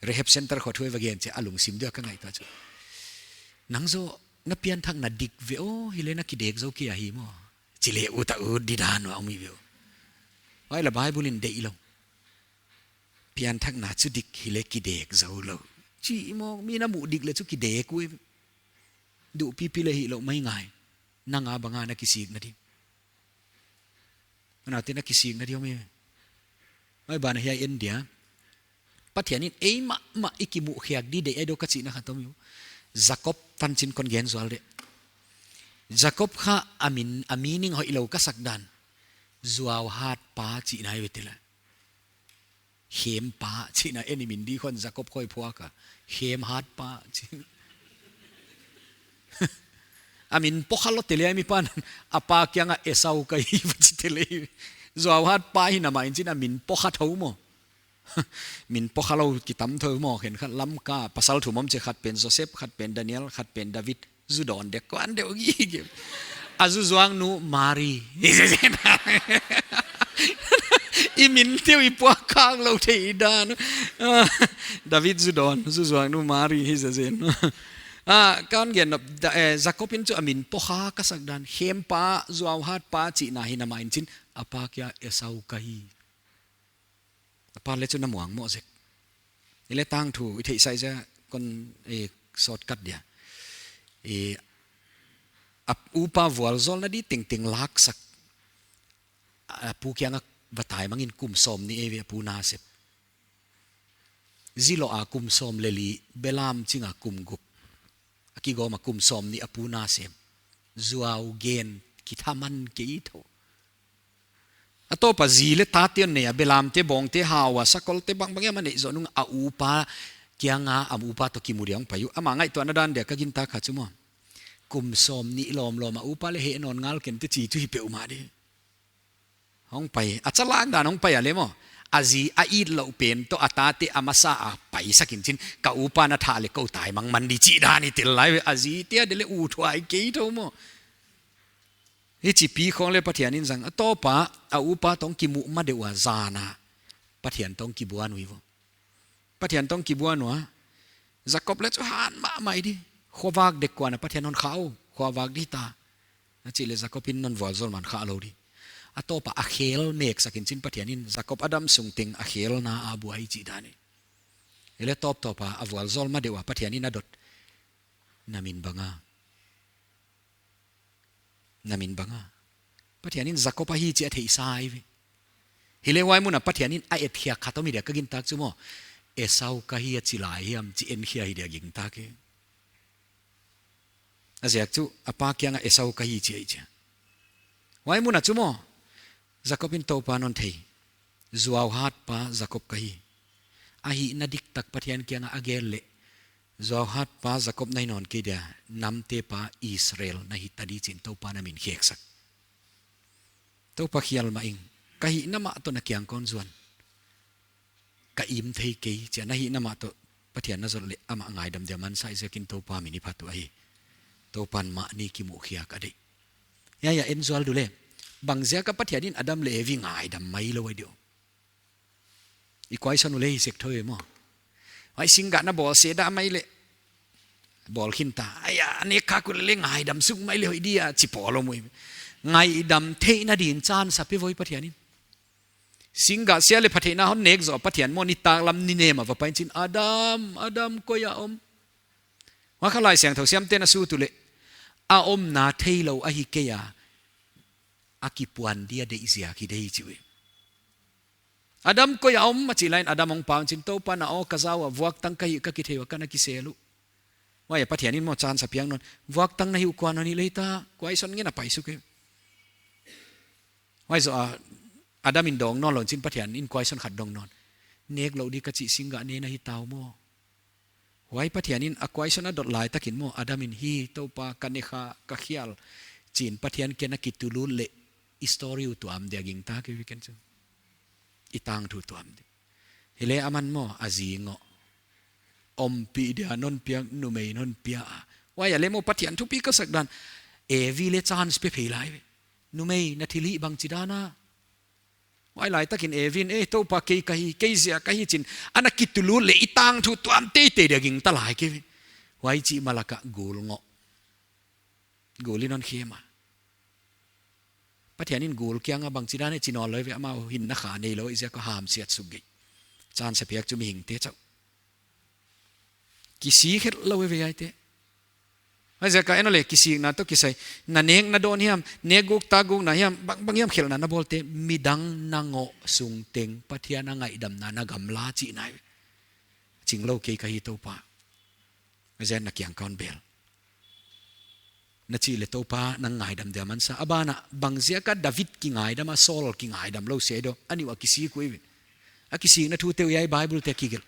Rehab center khong thu i va gen chiang a lungsim dia ka ngaihtuah chu. Nang zaw na pianthakna dik ve aw, hileh na kidek zou kei ahi maw. Chi leh ut a ut di dan ua om hi ve aw. Huai lah Bible in deih lou. Pianthakna chu dik hileh kidek zou lou. Chi maw, mi na muh dik leh chu kidek uh. Duh pipi leh hilou mai ngai. Nang a banga na kisikna di. Ana te na kisikna di om e. Huai banah hiai en dia. Pathian in ei mahmah i kimuh khiak di deih ahi diam ka chihna khat om e. Jakob tanchin kon gen zual di. Jakob kha a min, a meaning hoihlou ka sak dan. Zuau hat pa chihna ahi ve tela. Khem pa chihna en i min di khong Jakob khoi phuak a. Khem hat pa chi. A min pawkha lou tele a mi pan. A pa kiangah Esau ka hi va chi tele. Zuau hat pa hina mah in chin a min pawkha thou maw. Min pawkha lou kitam thou maw, khenkhat Lamka, pasal thum om chi, khat pen Joseph, khat pen Daniel, khat pen David. Zu dawn dek kuan deuh gige. A zu zuang nu Mari. I min teuh i puak khak lou thei dan. David zu dawn, zu zuang nu Mari hi zazen. Ah, kan gen nop, da, eh, Jakob in chu a min pawkha ka sak dan. Khem pa, zuau hat pa chihna hina mah in chin. A pa kia Esau ka hi. A pa leh chu na muang moh zek. I leh tangthu, i theihsa ziak kon, eh, shortcut dia. Eh, a upa vualzawlna di tengteng laksak. A pu kiangah va taimang in kum sawmnih ei ve a pu na sep. Zilou a kum sawm leh li, belam ching a kum guk. A kigawm a kum sawmnih a pu na sem. Zuau gen kithaman kei thou. A tawp a zi leh tate hon nei a, belamte, bawngte hau a, sakolte bangbang hiam a neih zoh nung a upa kiang a, a upa toh kimu dia hong pai uh. Ama ngaihtuahna dan dia ka gintak kha chu maw. Kum sawmnih lawmlawm a upa leh heh nawn ngal ken te chi chu hi peuhmah di. Hong pai, a chalak dan hong pai a leh maw. A zi a it louh pen toh a tate a masa a paisak in chin, ka upa na thah leh kou tai mangman di chih dan i tel lai ve, a zite a deih leh uthuai kei thou maw. Hichi pi khong leh Pathian in zang. A tawp a, a upa toh hong kimuh ma deuh a zan a Pathian toh hong kibuan uh hi vo. Pathian toh hong kibuan ua. Jakob leh chu han mahmah di. Khuavak dek kuan a Pathian hon khah uh. Khuavak di ta. A chih leh Jakob in non vualzawl man khah lou di. A tawp a a khel meksak in chin Pathian in Jakob a dam sung teng a khelna a buai chih dan hi. Hileh tawptawp a a vualzawl ma deuh a Pathian in a dot. Na min bang a. Na min bang a. Pathian in Jakob ahi chih a theihsa hi ve. Hileh huai mun a Pathian in a etkhia khat om hi dia ka gintak chu maw. Esau ka hi a chi lai hiam chih enkhia hi dia gintak e. A ziak chu a pa kiang a Esau ka hi chi a hi chia. Huai mun a chu maw. Jakob in Toupa non thei. Zuauhat pa Jakob ka hi. A hihna diktak Pathian kiang a a gel leh. Zuauhat pa Jakob na hi nawn kei dia, namte pa Israel na hi ta di chi'n Toupa'n a min kheksak. Toupa khial mah ing, ka hihna mah toh na kiang kon zuan. Ka im thei kei, chia na hihna mah toh Pathian na zot leh amah ngaidam dia mansa ziakin Toupa min i phat uh ahi. Toupa'n mahni kimuhkhiak a deih. Huai a en zual du leh. Bang ziak a Pathian in Adam leh Evi ngaidam mai lou ahi diam. I kuaison uh leh hi sek thou e maw. Huai singgah na bawl seh dah mai leh. Bawl khin ta. Aia, nek khak uh leh ngaidam suk mai leh hoih dia chi pawl om uh. Ngaidam theihna din chance a pe voi Pathian in. Singgah sia leh pha theihna hon nek zoh Pathian maw nitaklam ni nem a va pai in chin Adam, Adam koi a om. Huai kha Laisiangthou siamte'n a sut uh leh. A omna theilou ahi kei a. A kipuan dia deih ziak hi di chi uh. Adam koi a om a chih lai in Adam hong pau in chin Toupa na aw ka zau a vuaktang ka hi ka kithei ua ka na kisel uh. Huai a Pathian in maw chance a piak nawn. Vuaktang na hi uh kua non hi leh ta kuaison ngen a pai suk e. Huai zoh a Adam in dawng nawnlou in chin Pathian in kuaison khat dong nawn. Nek lou di ka chih singgah ne na hi ta uh maw. Huai Pathian in a kuaison a dot lai takin maw Adam in hi Toupa ka ne kha ka khial chi'n Pathian kiang a kitulut leh i story uh tuam dia gintak e weekend chu. I tangthu tuam di. Hileh aman maw a zi ngoh. Ompih dia non piak numei non pia a. Huai a leh maw Pathian thupi ka sak dan. Evi leh chance pe phei lai ve. Numei na thilhih bang chi dan a. Huai lai takin Evi'n, eh, Toupa kei ka hi, kei ziak ka hi chi'n, ana kitulut leh i tangthu tuam teitei dia gingta lai kei ve. Huai chih ma lak a gul ngoh. Gul in hon khem a. Pathian in gul kiang a bang chi dan e chi nawnlou ve amau hinna kha neilou ziak a hamsiat suk gei. Chance a piak chu mihingte chauh. Kisik khelh lou e ve huaite. Huaiziak a en leh kisikna toh kisai. Na nek na dawn hiam, nek guk tak gukna hiam, bangbang hiam khelhna na bawlte, midang na ngoh sung teng, Pathian a ngaihdamna na gamla chihna hi. Chinglou kei ka hi Toupa. Huaiziak na kiang kon bel. Na chih leh Toupa nang ngaidam dia mansa. A ban a bang ziak a David kingaidam a Saul kingaidam lou se do. A nih uh a kisik uh hi ve. A kisikna thute uh hiai Bible te a kigelh.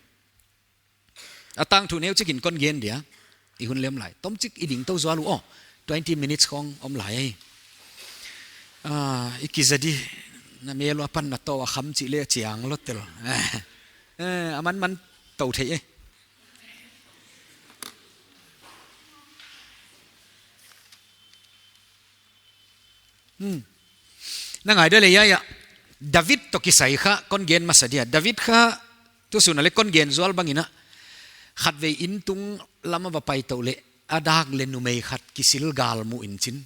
A tangthu neu chikin kon gen dia. I hun lem lai. Tomchik i ding tou zual uh aw. Twenty minutes khong om lai. Ah, i kiza di. Na mel uh a pan na tou a kham chih leh chiang lou tel. Eh, aman man tou thei e. Hmm. Na ngai dia leh huai a. David toh kisai kha kon gen masa dia. David kha tu sun a leh kon gen zual bang in a. Khatvei inn tung lam a va pai tou leh a dak leh numei khat kisil gal mu in chin.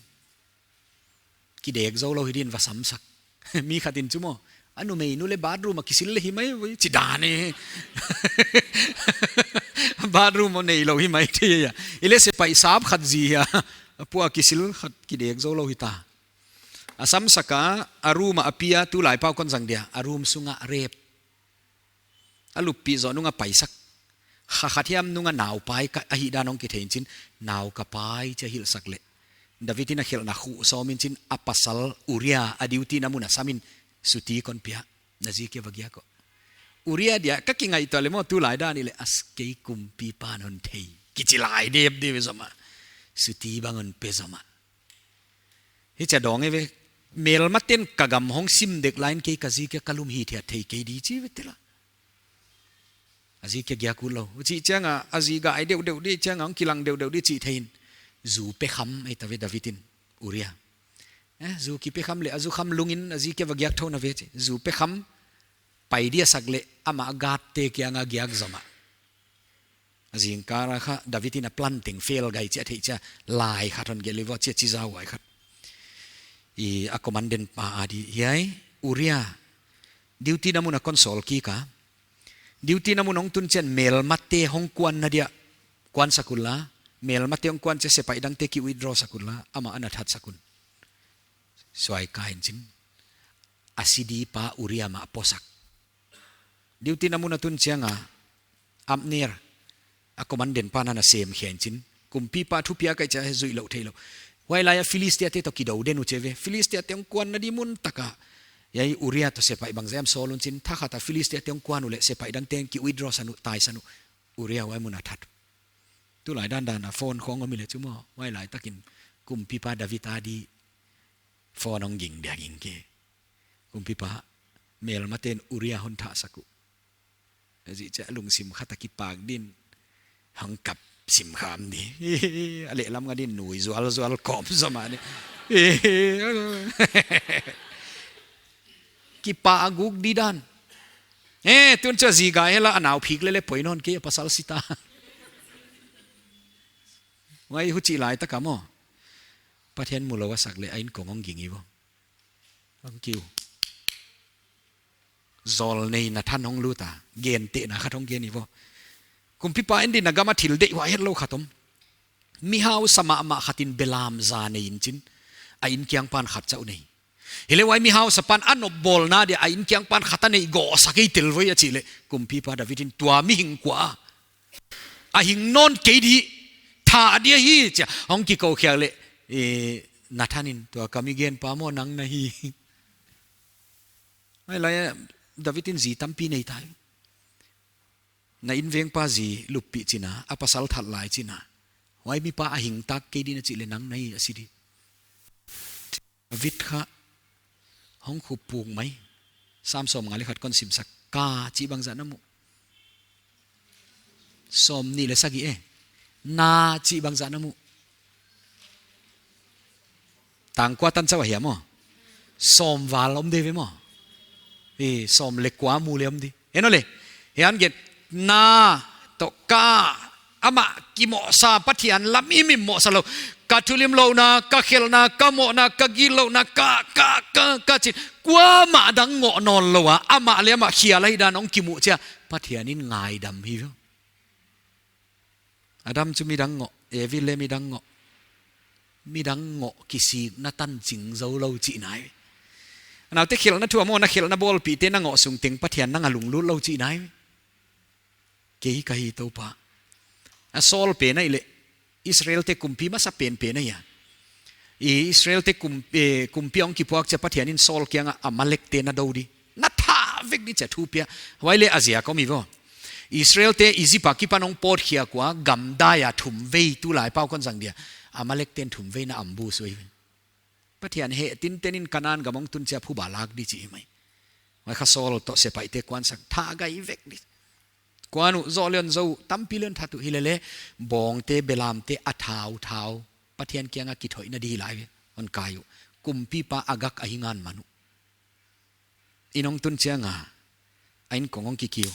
Kidek zou lou hi din va samsak. Mi khat in chu maw. A numei nu leh bathroom a kisil leh hi mai voi chi dan e. Bathroom maw neilou hi mai thei a. Hileh sepaih sap khat zi a. A pu a kisil khat kidek zou lou hi ta. A samsak a, a room a a pi a tulai pau kon zang dia. A room sung a rape. A luppih zoh nung a paisak. Kha khat hiam nung a nau pai ka, ahihdan hong kithei in chin, nau ka pai chia hilhsak leh, David in a khelhna khu sawm in chin, a pasal Uria a duty na mun a sam in suti kon pia, na zi kia va giak uh. Uria dia ka kingaihtuah leh maw, tulai dan i leh, as kei kumpipa'n hon thei kichi lai dep dep zomah. Suti bang hon pe zomah. Hichia dawng e ve, melmate'n ka gam hong sim dek lai in kei ka zi kia ka lum hithiat thei kei di chi ve tela. A zi kia giak ut lou. Huchi chiang a, a zi gai deuhdeuh di chiang a, hong kilang deuhdeuh di chih thei in. Zu pe kham ei ta ve David in, Uria. Eh, zu kipe kham leh, a zu kham lung in, a zi kia va giak thou na ve chi. Zu pe kham, pai dia sak leh, amah a guard te kiang a giak zomah. A zingkal a kha, David in a plan teng fail gai chia thei chia, lai khat hon gen leh vo chia chi zau ai khat. I a commandant pa a di, hiai, Uria, duty na mun a kon sawl kik a. Duty na mun hong tun chiang melmate hong kuanna dia, kuan sak un la, melmate hong kuan chia sepaih dangte ki withdraw sak un la, amah ana that sak un. Suai ka in chin. A sidi pa Uria mah po sak. Duty na mun a tun chiang a, Abner, a commandant pa'n ana sem khia in chin. Kumpipa thupiak a chia zuih lou thei lou. Huai lai a Philistia te toh kidou den uh chi ve. Philistia te hong kuanna di mun tak a. Hiai Uria toh sepaih bangzah hiam sawl un chin. Thakhat a Philistia te hong kuan uleh sepaih dangte'n ki withdraw san uh, tai san uh. Uria huai mun a that. Tulai dandan a phone khong om i leh chu maw. Huai laitak in kumpipa David a di phone hong ging dia ging kei. Kumpipa, melmate'n Uria hon that sak uh. A zi chia lungsim khat a kipak din. Hong kap sim kham di. A lehlam nga din nui zual zual kawm zomah ni. Kipak a guk di dan. Eh, tun chia zi gai hela a nau phik leh leh poi nawn kei a pasal sita. Huai huchi laitak a maw. Pathian mu lou a sak leh a inkong hong ging i vo. Hong kiu. Zawlnei Nathan hong lut a, gentehna khat hong gen i vo. Kumpipa, en din a gam a thil deihhuai het lou khat om. Mihausa mahmah khat in belam za nei in chin, a inkiang pan khat chauh nei. Hileh huai mihausa pan a nopbawlna dia a inkiang pan khat a neih gawh sak ei tel voi a chih leh, kumpipa David in tua mihing kua a hing nawn kei di, that dia hi chia hong kikou khiak leh, eh, Nathan in tua ka mi gen pa maw nang na hi. Huai lai a David in zi tampi nei tai. Na inveng pa zi luppih chin a, a pasal that lai chin a. Huai mipa a hing tak kei di na chih leh nang na hi a si di. David kha hong khup puk mai. Sam sawmnga leh khat kon sim sak, ka chih bangzah na mu. Sawmnih leh sagih e. Na chih bangzah na mu. Tang kua tan chauh a hia maw. Sawm val om di ve maw. Eh, sawm leh kua mu leh om di. En o leh. Hiai gen na toh ka amah kimohsa Pathian lam himhim mohsa lou. Ka thulim louhna, ka khelhna, ka mohna, ka gitlouhna, ka, ka, ka, ka chih. Kuamah dang ngoh nawn lou a, amah leh amah khial ahihdan hong kimuh chia. Pathian in ngaidam hi ve. Adam chu midang ngoh, Evi leh midang ngoh. Midang ngoh kisikna tan ching zou lou chihna hi. Naute khelhna thu a maw, na khelhna bawlpihte na ngoh sung teng Pathian nang a lunglut lou chihna hi. Kei ka hi Toupa. A Saul pen ahihleh Israelte kumpi masa penpen ahi a. I Israelte kum, eh, kumpi hong kipuak chia Pathian in Saul kiang a Amalekte na dou di. Na that vek di chia thu pia. Huai leh a ziak om i vo. Israelte Egypt a kipan hong pawt khiak ua gamdai a thumvei, tulai pau kon zang dia. Amalekte'n thumvei na ambush uhi. Pathian heh tinten in Kanan gam hong tun chia phuba lak di chih mai. Huai kha Saul toh sepaihte kuan sak, that gai vek di. Kuan uh, zoh leh hon zou, tampi leh hon that uh, hilele, bawngte, belamte, a thau, thau. Pathian kiang a kithoihna di lai ve, hon kai uh. Kumpipa Agag a hi ngan man uh. Inn hong tun chiang a, a inkong hong kikiu.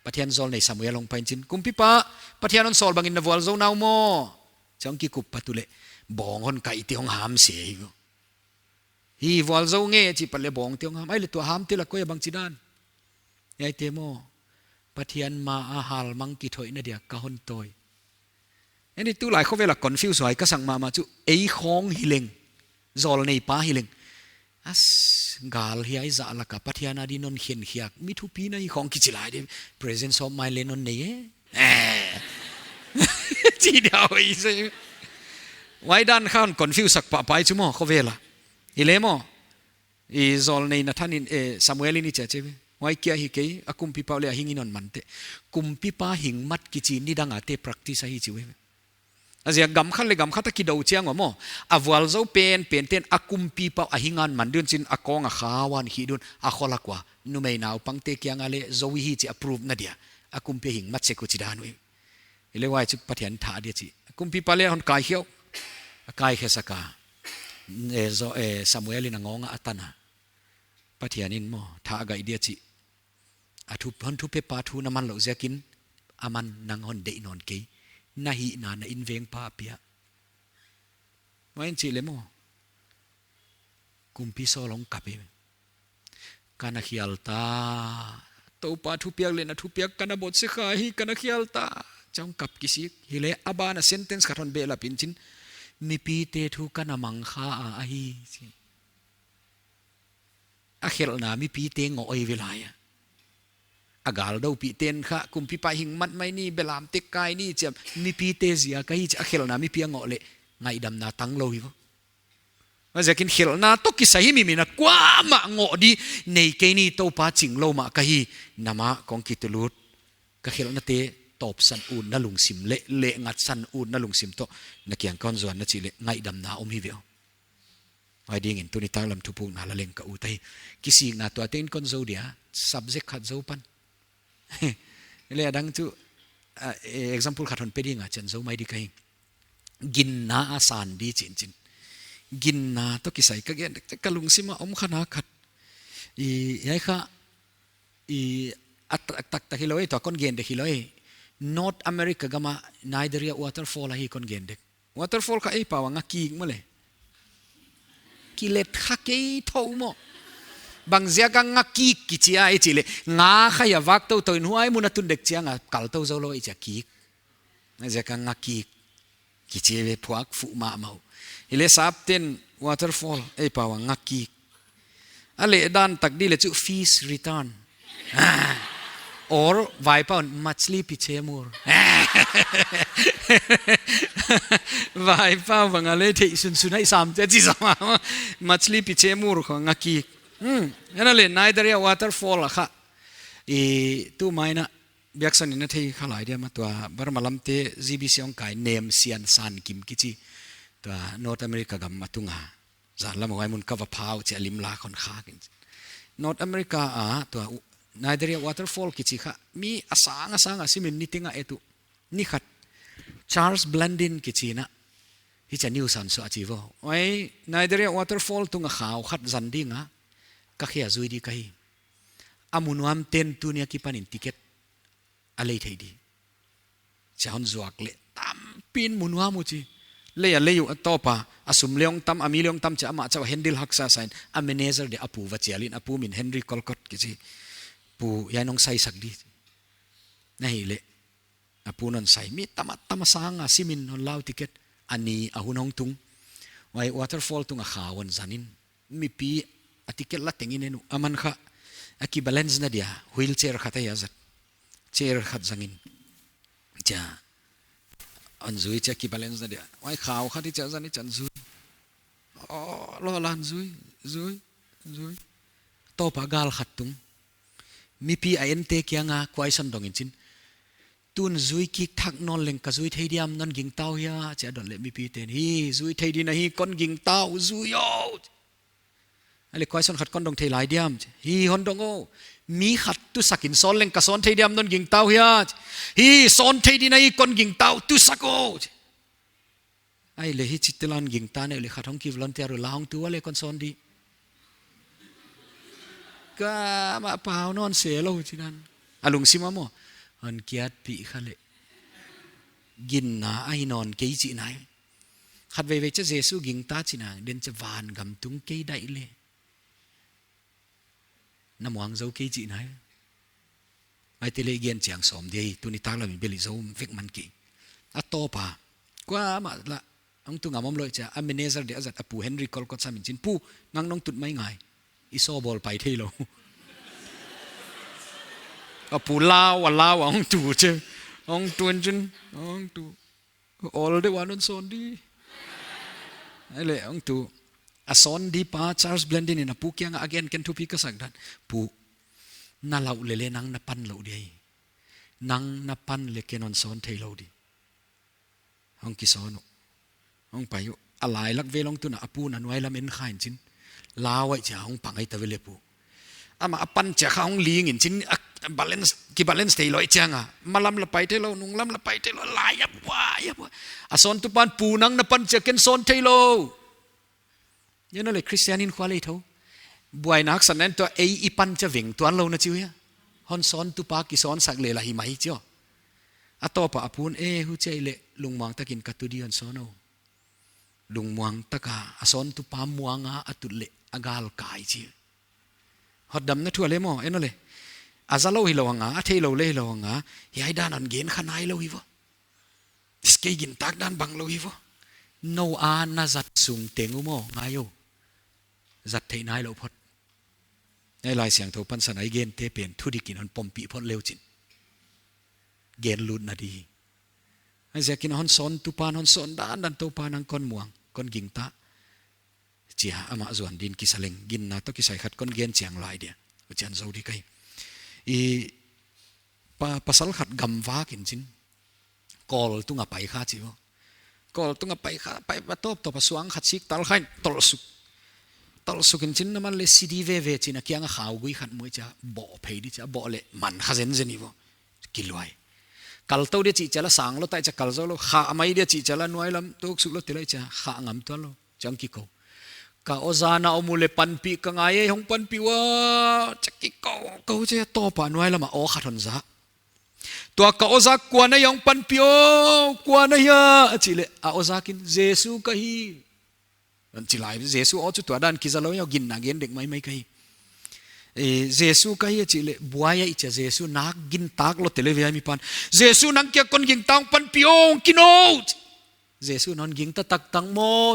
Pathian zawlnei Samuel hong pai in chin, kumpipa, Pathian hon sawl bangin na vualzou na uh maw. Chiang kikup pat uleh, bawng hon kaihte hong ham se hi uh. Hi vualzou nge chih pat leh bawngte hong ham. Ahihleh tua hamte lah koi a bangchidan. Hiaite maw. Pathian ma a halmang kithoihna dia ka hon tawi. Eni tulai khovel a confuse huai ka sak mahmah chu ei khawng hileng. Zawlnei pa hileng. As, gal hiai zah laka Pathian a di non khen khiak mi thupi na hi khong kichi lai di. Presence of mind le non nei e. Eh. Chi dia hoi se. Huai dan kha hon confuse sak pahpah chu maw, khovel a. Hileh maw. I zawl nei Nathan in, eh, Samuel in i chi a chi. Huai kia hi kei, a kumpipau le a hing in hon man te. Kumpipa hing mat kichi nidang a te practice ahi chi uh. A ziak gam khat leh gam khat a kidou chiang uh maw. A vualzou penpen ten a kumpipau a hing a hon man ding un chin a kong a khau a hon khih ding un a kholak ua. Numei naupangte kiang a leh zou i hi chi a prove na dia. A kumpi hing mat sek uh chi dan uh. Hileh huai chu Pathian tha dia chi. A kumpipa leh hon kaikhia uh. A kaikhia sak a. Eh, zo, eh, Samuel in a ngawng a a tan a. Pathian in maw, tha a gaih dia chi. A thu, hon thupia pa thu na man louh ziakin, aman nang hon deih nawn kei. Na hihna na inveng pa a pia. Huai in chih leh maw. Kumpi Saul hong kap e. Ka na khial ta. Toupa thupiak leh na thupiak ka na bawlsia kha hi ka na khial ta. Chih hong kap kisik. Hileh a ban a sentence khat hon behlap in chin. Mipite thu ka na mang kha a ahi. Chi. A khelhna mipite ngoh ei ve lai a. A gal doupih ten kha, kumpipa hing mat mai ni, belam tek kai ni, chi a mipite ziak ahi chi a khelhna mipi a ngoh leh, ngaihdamna tang lou hi vo. Huaiziakin khelhna toh kisai hi mi min a kuamah ngoh di, nei kei ni Toupa ching lou mah ka hi, na mah kong kitulut. Ka khelhnate tawpsan utna lungsim leh, leh ngatsan utna lungsim toh, na kiang kon zuan na chih leh, ngaihdamna om hi ve. Huai dingin tuni tak lam thupukna la leng ka ut ahi. Kisikna tuate in kon zou dia, subject khat zou pan. Leh a dang chu, ah, eh, example khat hon pe ding a chan zou mai di ka hi. Ginna a san di chin chin. Ginna toh kisai ka gen, ka lungsim a om kha na khat. I, hiai kha, i, a tak, tak, tak hilou e, tua kon gen dek hilou e. North America gam a Niagara Waterfall ahi kon gen dek. Waterfall kha ei pau a nga kik maw leh. Kilet kha kei thou maw. Bang ziak a nga kik kichi a i chih leh. Nga kha a vak toutou in huai mun a tun dek chiang a kal tou zou lou i chi a kik. Nga ziak a nga kik. Kichi ve phuak fuh mahmah uh. Hileh sapten waterfall ei pau a nga kik. A leh dan tak di leh chu fish return. Or vaipau in machli piche mur. Vaipau bang a leh theih sunsun a i sam te chi sam a. Machli piche mur kha nga kik. Hmm. Ana leh Niagara Waterfall a kha. I tu mai na biaksan in na thei kha lai dia maw tua Burma lamte G B C hong kai nem sian san kim kichi. Tua North America gam a tung a. Zan lam a huai mun ka va phau chi a lim la kon kha kin. North America a tua u-, Niagara Waterfall kichi kha mi a sang a sang a simin ni teng a et uh. Ni khat Charles Blandin kichi na. Hichi a news a hon suah chi vo. Huai Niagara Waterfall tung a khau khat zan ding a. Ka khia zui di ka hi. A mu nuam ten tuni a kipan in ticket a lei thei di. Chi a hon zuak leh tampi in mu nuam uh chi. Lei a lei uh a tawp a, a sum leng tam, a mi leng tam chi a amah chauh a handle haksa sa in, a manager dia a pu va chial in, a pu min Henry Colcott kichi. Pu, hiai nong sai sak di. Na hileh. A pu non sai. Mi tam a tam a sang a simin hon lau ticket. A ni a hun hong tung. Huai waterfall tung a khau hon zan in. Mipi a ticket la teng in en uh. Aman kha a kibalance na dia wheelchair khat a hia zat. Chair khat zang in. Chia. Hon zui chia kibalance na dia. Huai khau khat i chia zan i chan zui. Oh, lo lan zui, zui, zui. Tawp a gal khat tung. Mipi a ente kiang a question dong in chin. Tun zui kik thak nawn leng ka zui thei diam non gingta uh hia, chia don leh mipi ten. Hi, zui thei di na hi kon gingta uh zui o. A leh question khat kon dong thei lai diam. Hi hon dong o. Mi khat tusak in sawn leng ka sawn thei diam non gingta uh hia. Hi sawn thei di na hi kon gingta uh tusak o. Ai leh hichi te lan gingta na leh khat hong ki volunteer la hong tu a leh kon sawn di. Ka ma pau non se lou chi nan. A lungsim a maw. Hon kiat pi kha leh. Ginna ahi nawn kei chi nai. Khat veve chia Jesu gingta chi nang, den chia van gam tung kei dai leh. Na muang zou kei chi nai. Mai te leh gen chiang sawm di, tuni tak lam in bel i zou vek man kei. A tawp a. Kuamah la. Hong tu ngam om lou chia, a manager dia a zat a pu Henry Colcott sam in chin, "Pu, nang nong tut mai ngai. I saw bawl pai thei lou." A pu lau, a lau, a hong tu chia. Hong tu in chin, hong tu. All the one hon sawn di. Ai le, hong tu. A sawn di pa Charles Blendin in a pu kiang a gen ken thupi ka sak dan. "Pu, na lau lele nang na pan lou di. Nang na pan le ken hon sawn thei lou di." Hong kisawn uh. Hong pai uh. A lai lak vel hong tun a, a pu na nuai lam en kha in chin. Lau ai chia hong pang ai ta ve le pu. Amah a pan chia kha hong ling in chin, a balance, ki balance thei lou ai chia nga. Ma lam la pai thei lou, nung lam la pai thei lou, lai a bua, a bua. A sawntu pan, "Pu, nang na pan chia ken sawn thei lou." Ngen le Christian in khua lei tho. Buaina haksa nen tua ei i pan chia veng tuan lou na chi uh hia. Hon sawntu pa kisawn sak le la hi mai chi uh. A tawp a a pu'n, "E, huchia i le lungmuang takin ka tu di hon sawn o." Lungmuang taka a sawntu pa muang a a tut le a gal kai chi. Hotdamna thu a le maw, en le. A za lou hi lou hang a, a thei lou le hi lou hang a, hiai dan hon gen kha nai lou hi vo. Tis kei gintak dan bang lou hi vo. Nou a na zat sung teng uh maw, ngai o. Zat theih nai lou phot. Ei Laisiangthou pansan a i gente pen thudik in hon pompih phot leu chin. Gen lutna di. Huaiziakin hon sawntu pan hon sawn dandan, "Toupa nang kon muang, kon gingta." Chia amah zuan din kisa leng, ginna toh kisai khat kon gen chiang lai dia. Huchian zou di ka hi. I pa, pasal khat gamvak in chin. Kawl tunga pai kha chi vo. Kawl tunga pai kha, pai a tawp tawp a suang khat sik tal kha in tolh suk. Tolh suk in chin na man le sidi veve chin a kiang a khaugui khat mu chia boh phei di chia boh le man kha zenzen i vo. Kiluai. Kal tou dia chih chia la sang lou tai chia kal zou lou. Kha mai dia chih chia la nuai lam tuk suk lou te lai chia kha ngam tuan lou. Chiang kikou. "Ka oza na om uleh panpih ka ngai e, hong panpih ua," chia kikou kou chia tawp a nuai lam a aw khat hon za. "Tua ka oza kua na hia, hong panpih o, kua na hia?" a chih leh a oza kin, "Jesu ka hi." Hon chi lai, Jesu aw chu tua dan kiza lou hia, ginna gen dek maimai ka hi. "E, Jesu ka hi," a chih leh buai a i chia, "Jesu nak gintak lou te le ve a mi pan. Jesu nang kia kon gingta, hong panpih o, hong kin o." Jesu'n hon gingta taktak maw.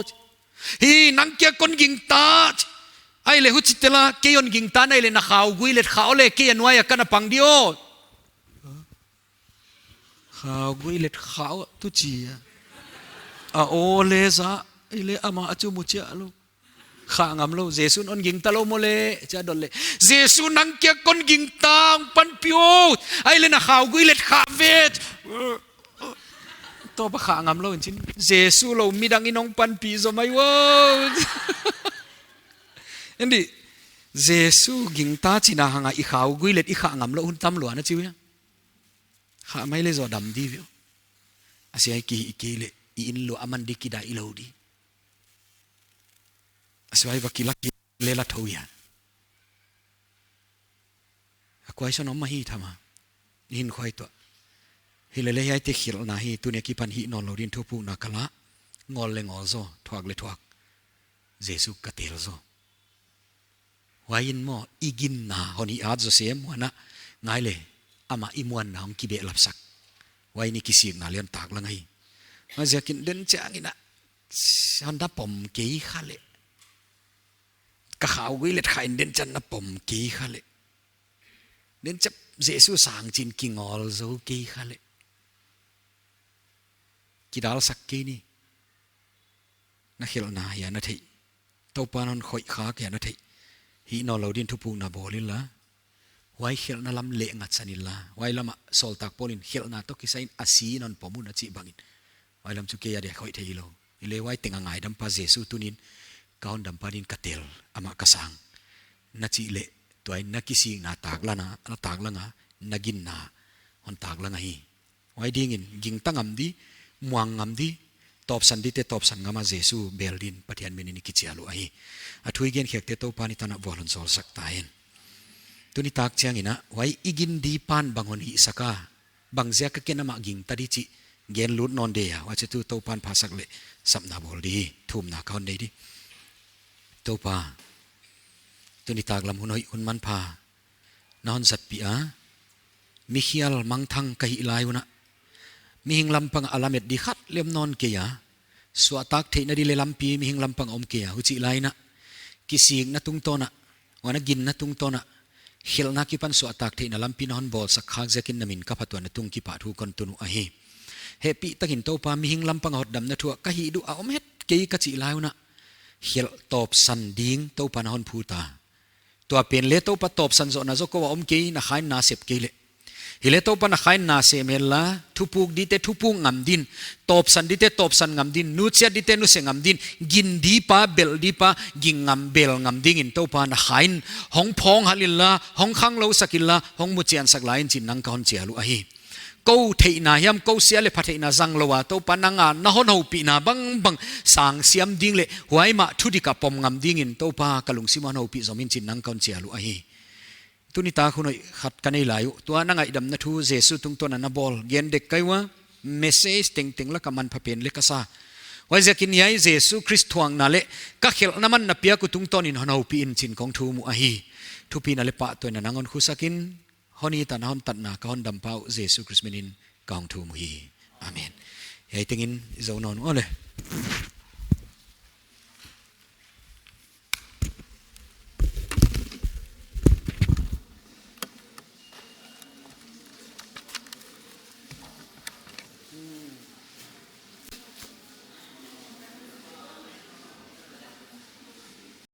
"Hi, nang kia kon gingta. Ai le huchi te la, kei hon gingta nai le na khaugui let kha o le, kei a nuai a ka na pang di o." Khaugui let kha o tu chia. A aw le za, ai le amah a chu mu chia lou. Kha ngam lou, Jesu'n hon gingta lou maw le, chia dot le. "Jesu nang kia kon gingta, hong panpih o. Ai le na khaugui let kha ve." Tawp a kha ngam lou in chin. "Jesu lou midang in hong panpih zaw mai ua." Endi, Jesu gingta chihna hang a i khaugui let i kha ngam lou hun tam lua na chi uh hia. Kha mai le zaw dam di ve. A sia i ki, i ki le, i inn lua a man di kidai lou di. A suai va kilak ki le la thou hia. A kuai son om ma hi thama. Hin khuai tua. Hi le le hiai te khilhna hi, tuni a kipan hih nawn lou din thupukna ka la. Ngol le ngol zaw, thuak le thuak. Jesu ka tel zaw. Huai in maw, i ginna hon hi at zaw sem, huan a ngai le, amah i muanna hong kibehlap sak. Huai in i kisikna le hon taklang hi. Huaiziakin den chiang in a, hon da pom kei kha le. Ka khaugui let kha in den chiang na pom kei kha le. Den chiang Jesu sang chin kingol zou kei kha le. Kidalsak kei ni. Na khelhna hia na theih. Toupa'n hon khoih khak hia na theih. Hih nawn lou din thupukna bawl inla. Huai khelhna lam leh ngatsan inla. Huai lam ah sawltak Paul in khelhna toh kisai in a si in hon pom un a chih bangin. Huai lam chu kei a dia khoih thei lou. Hi le huai teng a ngaidampa Jesu tuni'n ka hondampa din ka tel, amah ka sang. Na chih leh, tua in na kisikna taklang a, na taklang a, na ginna hon taklang ahi. Huai dingin, gingta ngam di, muang ngam di, tawpsan di te tawpsan ngam a Jesu bel din Pathian min in i kichial uh ahi. A thu i gen khiak te Toupa'n i tan a vual hon sawlsak ta hen. Tuni tak chiang in a, huai i gin di pan bang hon hihsak a, bang ziak a ken amah gingta di chih gen lut nawn dia, huai chu tu Toupa'n phasak leh sapna bawl di, thumna ka hon nei di. Toupa, tuni tak lam hun hoih hun manpha na hon zatpih a, mikhial mangthang ka hih lai un a, mihing lam pang a lamet di khat leng om nawn kei a, Suahtak theihna di leh lampi mihing lampang om kei a, huchih lai in a kisikna tungtawn a, huan a ginna tungtawn a, khelhna akipan suahtak theihna lampi na hon bawlsak khak ziakin na min ka phatuamna tungah kipahthu kon tun uh ahi. Hehpihtakin Toupa, mihing lampang a hotdamna thu ah ka hihduh a om het kei ka chih lai un a, khelh tawpsan ding Toupa na hon phu ta. Tua pen leh Toupa tawpsan zohna zaw kou a om kei, na khain na sep kei leh. Hileh Toupa na khain na sem henla, thupuk dite thupuk ngam din, tawpsan dite tawpsan ngam din, nusia dite nusia ngam din, gin dipa, belh dipa, gin ngam belh ngam dingin Toupa na khain hong phawng hal inla, hong khanglou sak inla, hong muchian sak lai in chi'n nang ka hon chial uh ahi. Kou theihna hiam, kou sia leh pha theihna zanglou a, Toupa nang a na hon houpihna bangbang sang siam ding leh huai mah thudik a pom ngam dingin Toupa ka lungsim a hon houpih zom in chi'n nang ka hon chial uh ahi. Tuni tak hun hoih khat ka nei lai uh, tua na ngaihdamna thu Jesu tungtawn a na bawl gen dek ka hi ua, message tengteng lak a manpha pen leh ka sa. Huaiziakin hiai Jesu Khrist thuakna leh ka khelhna man na piak uh tungtawn in hon houpih in chi'n kong thum uh ahi. Thupina leh pahtawina nang hon khusak in, hon it a na hon tatna ka hondampa uh Jesu Khrist min in ka hon thum uhi. Amen. Hiai tengin i zou nawn uh leh.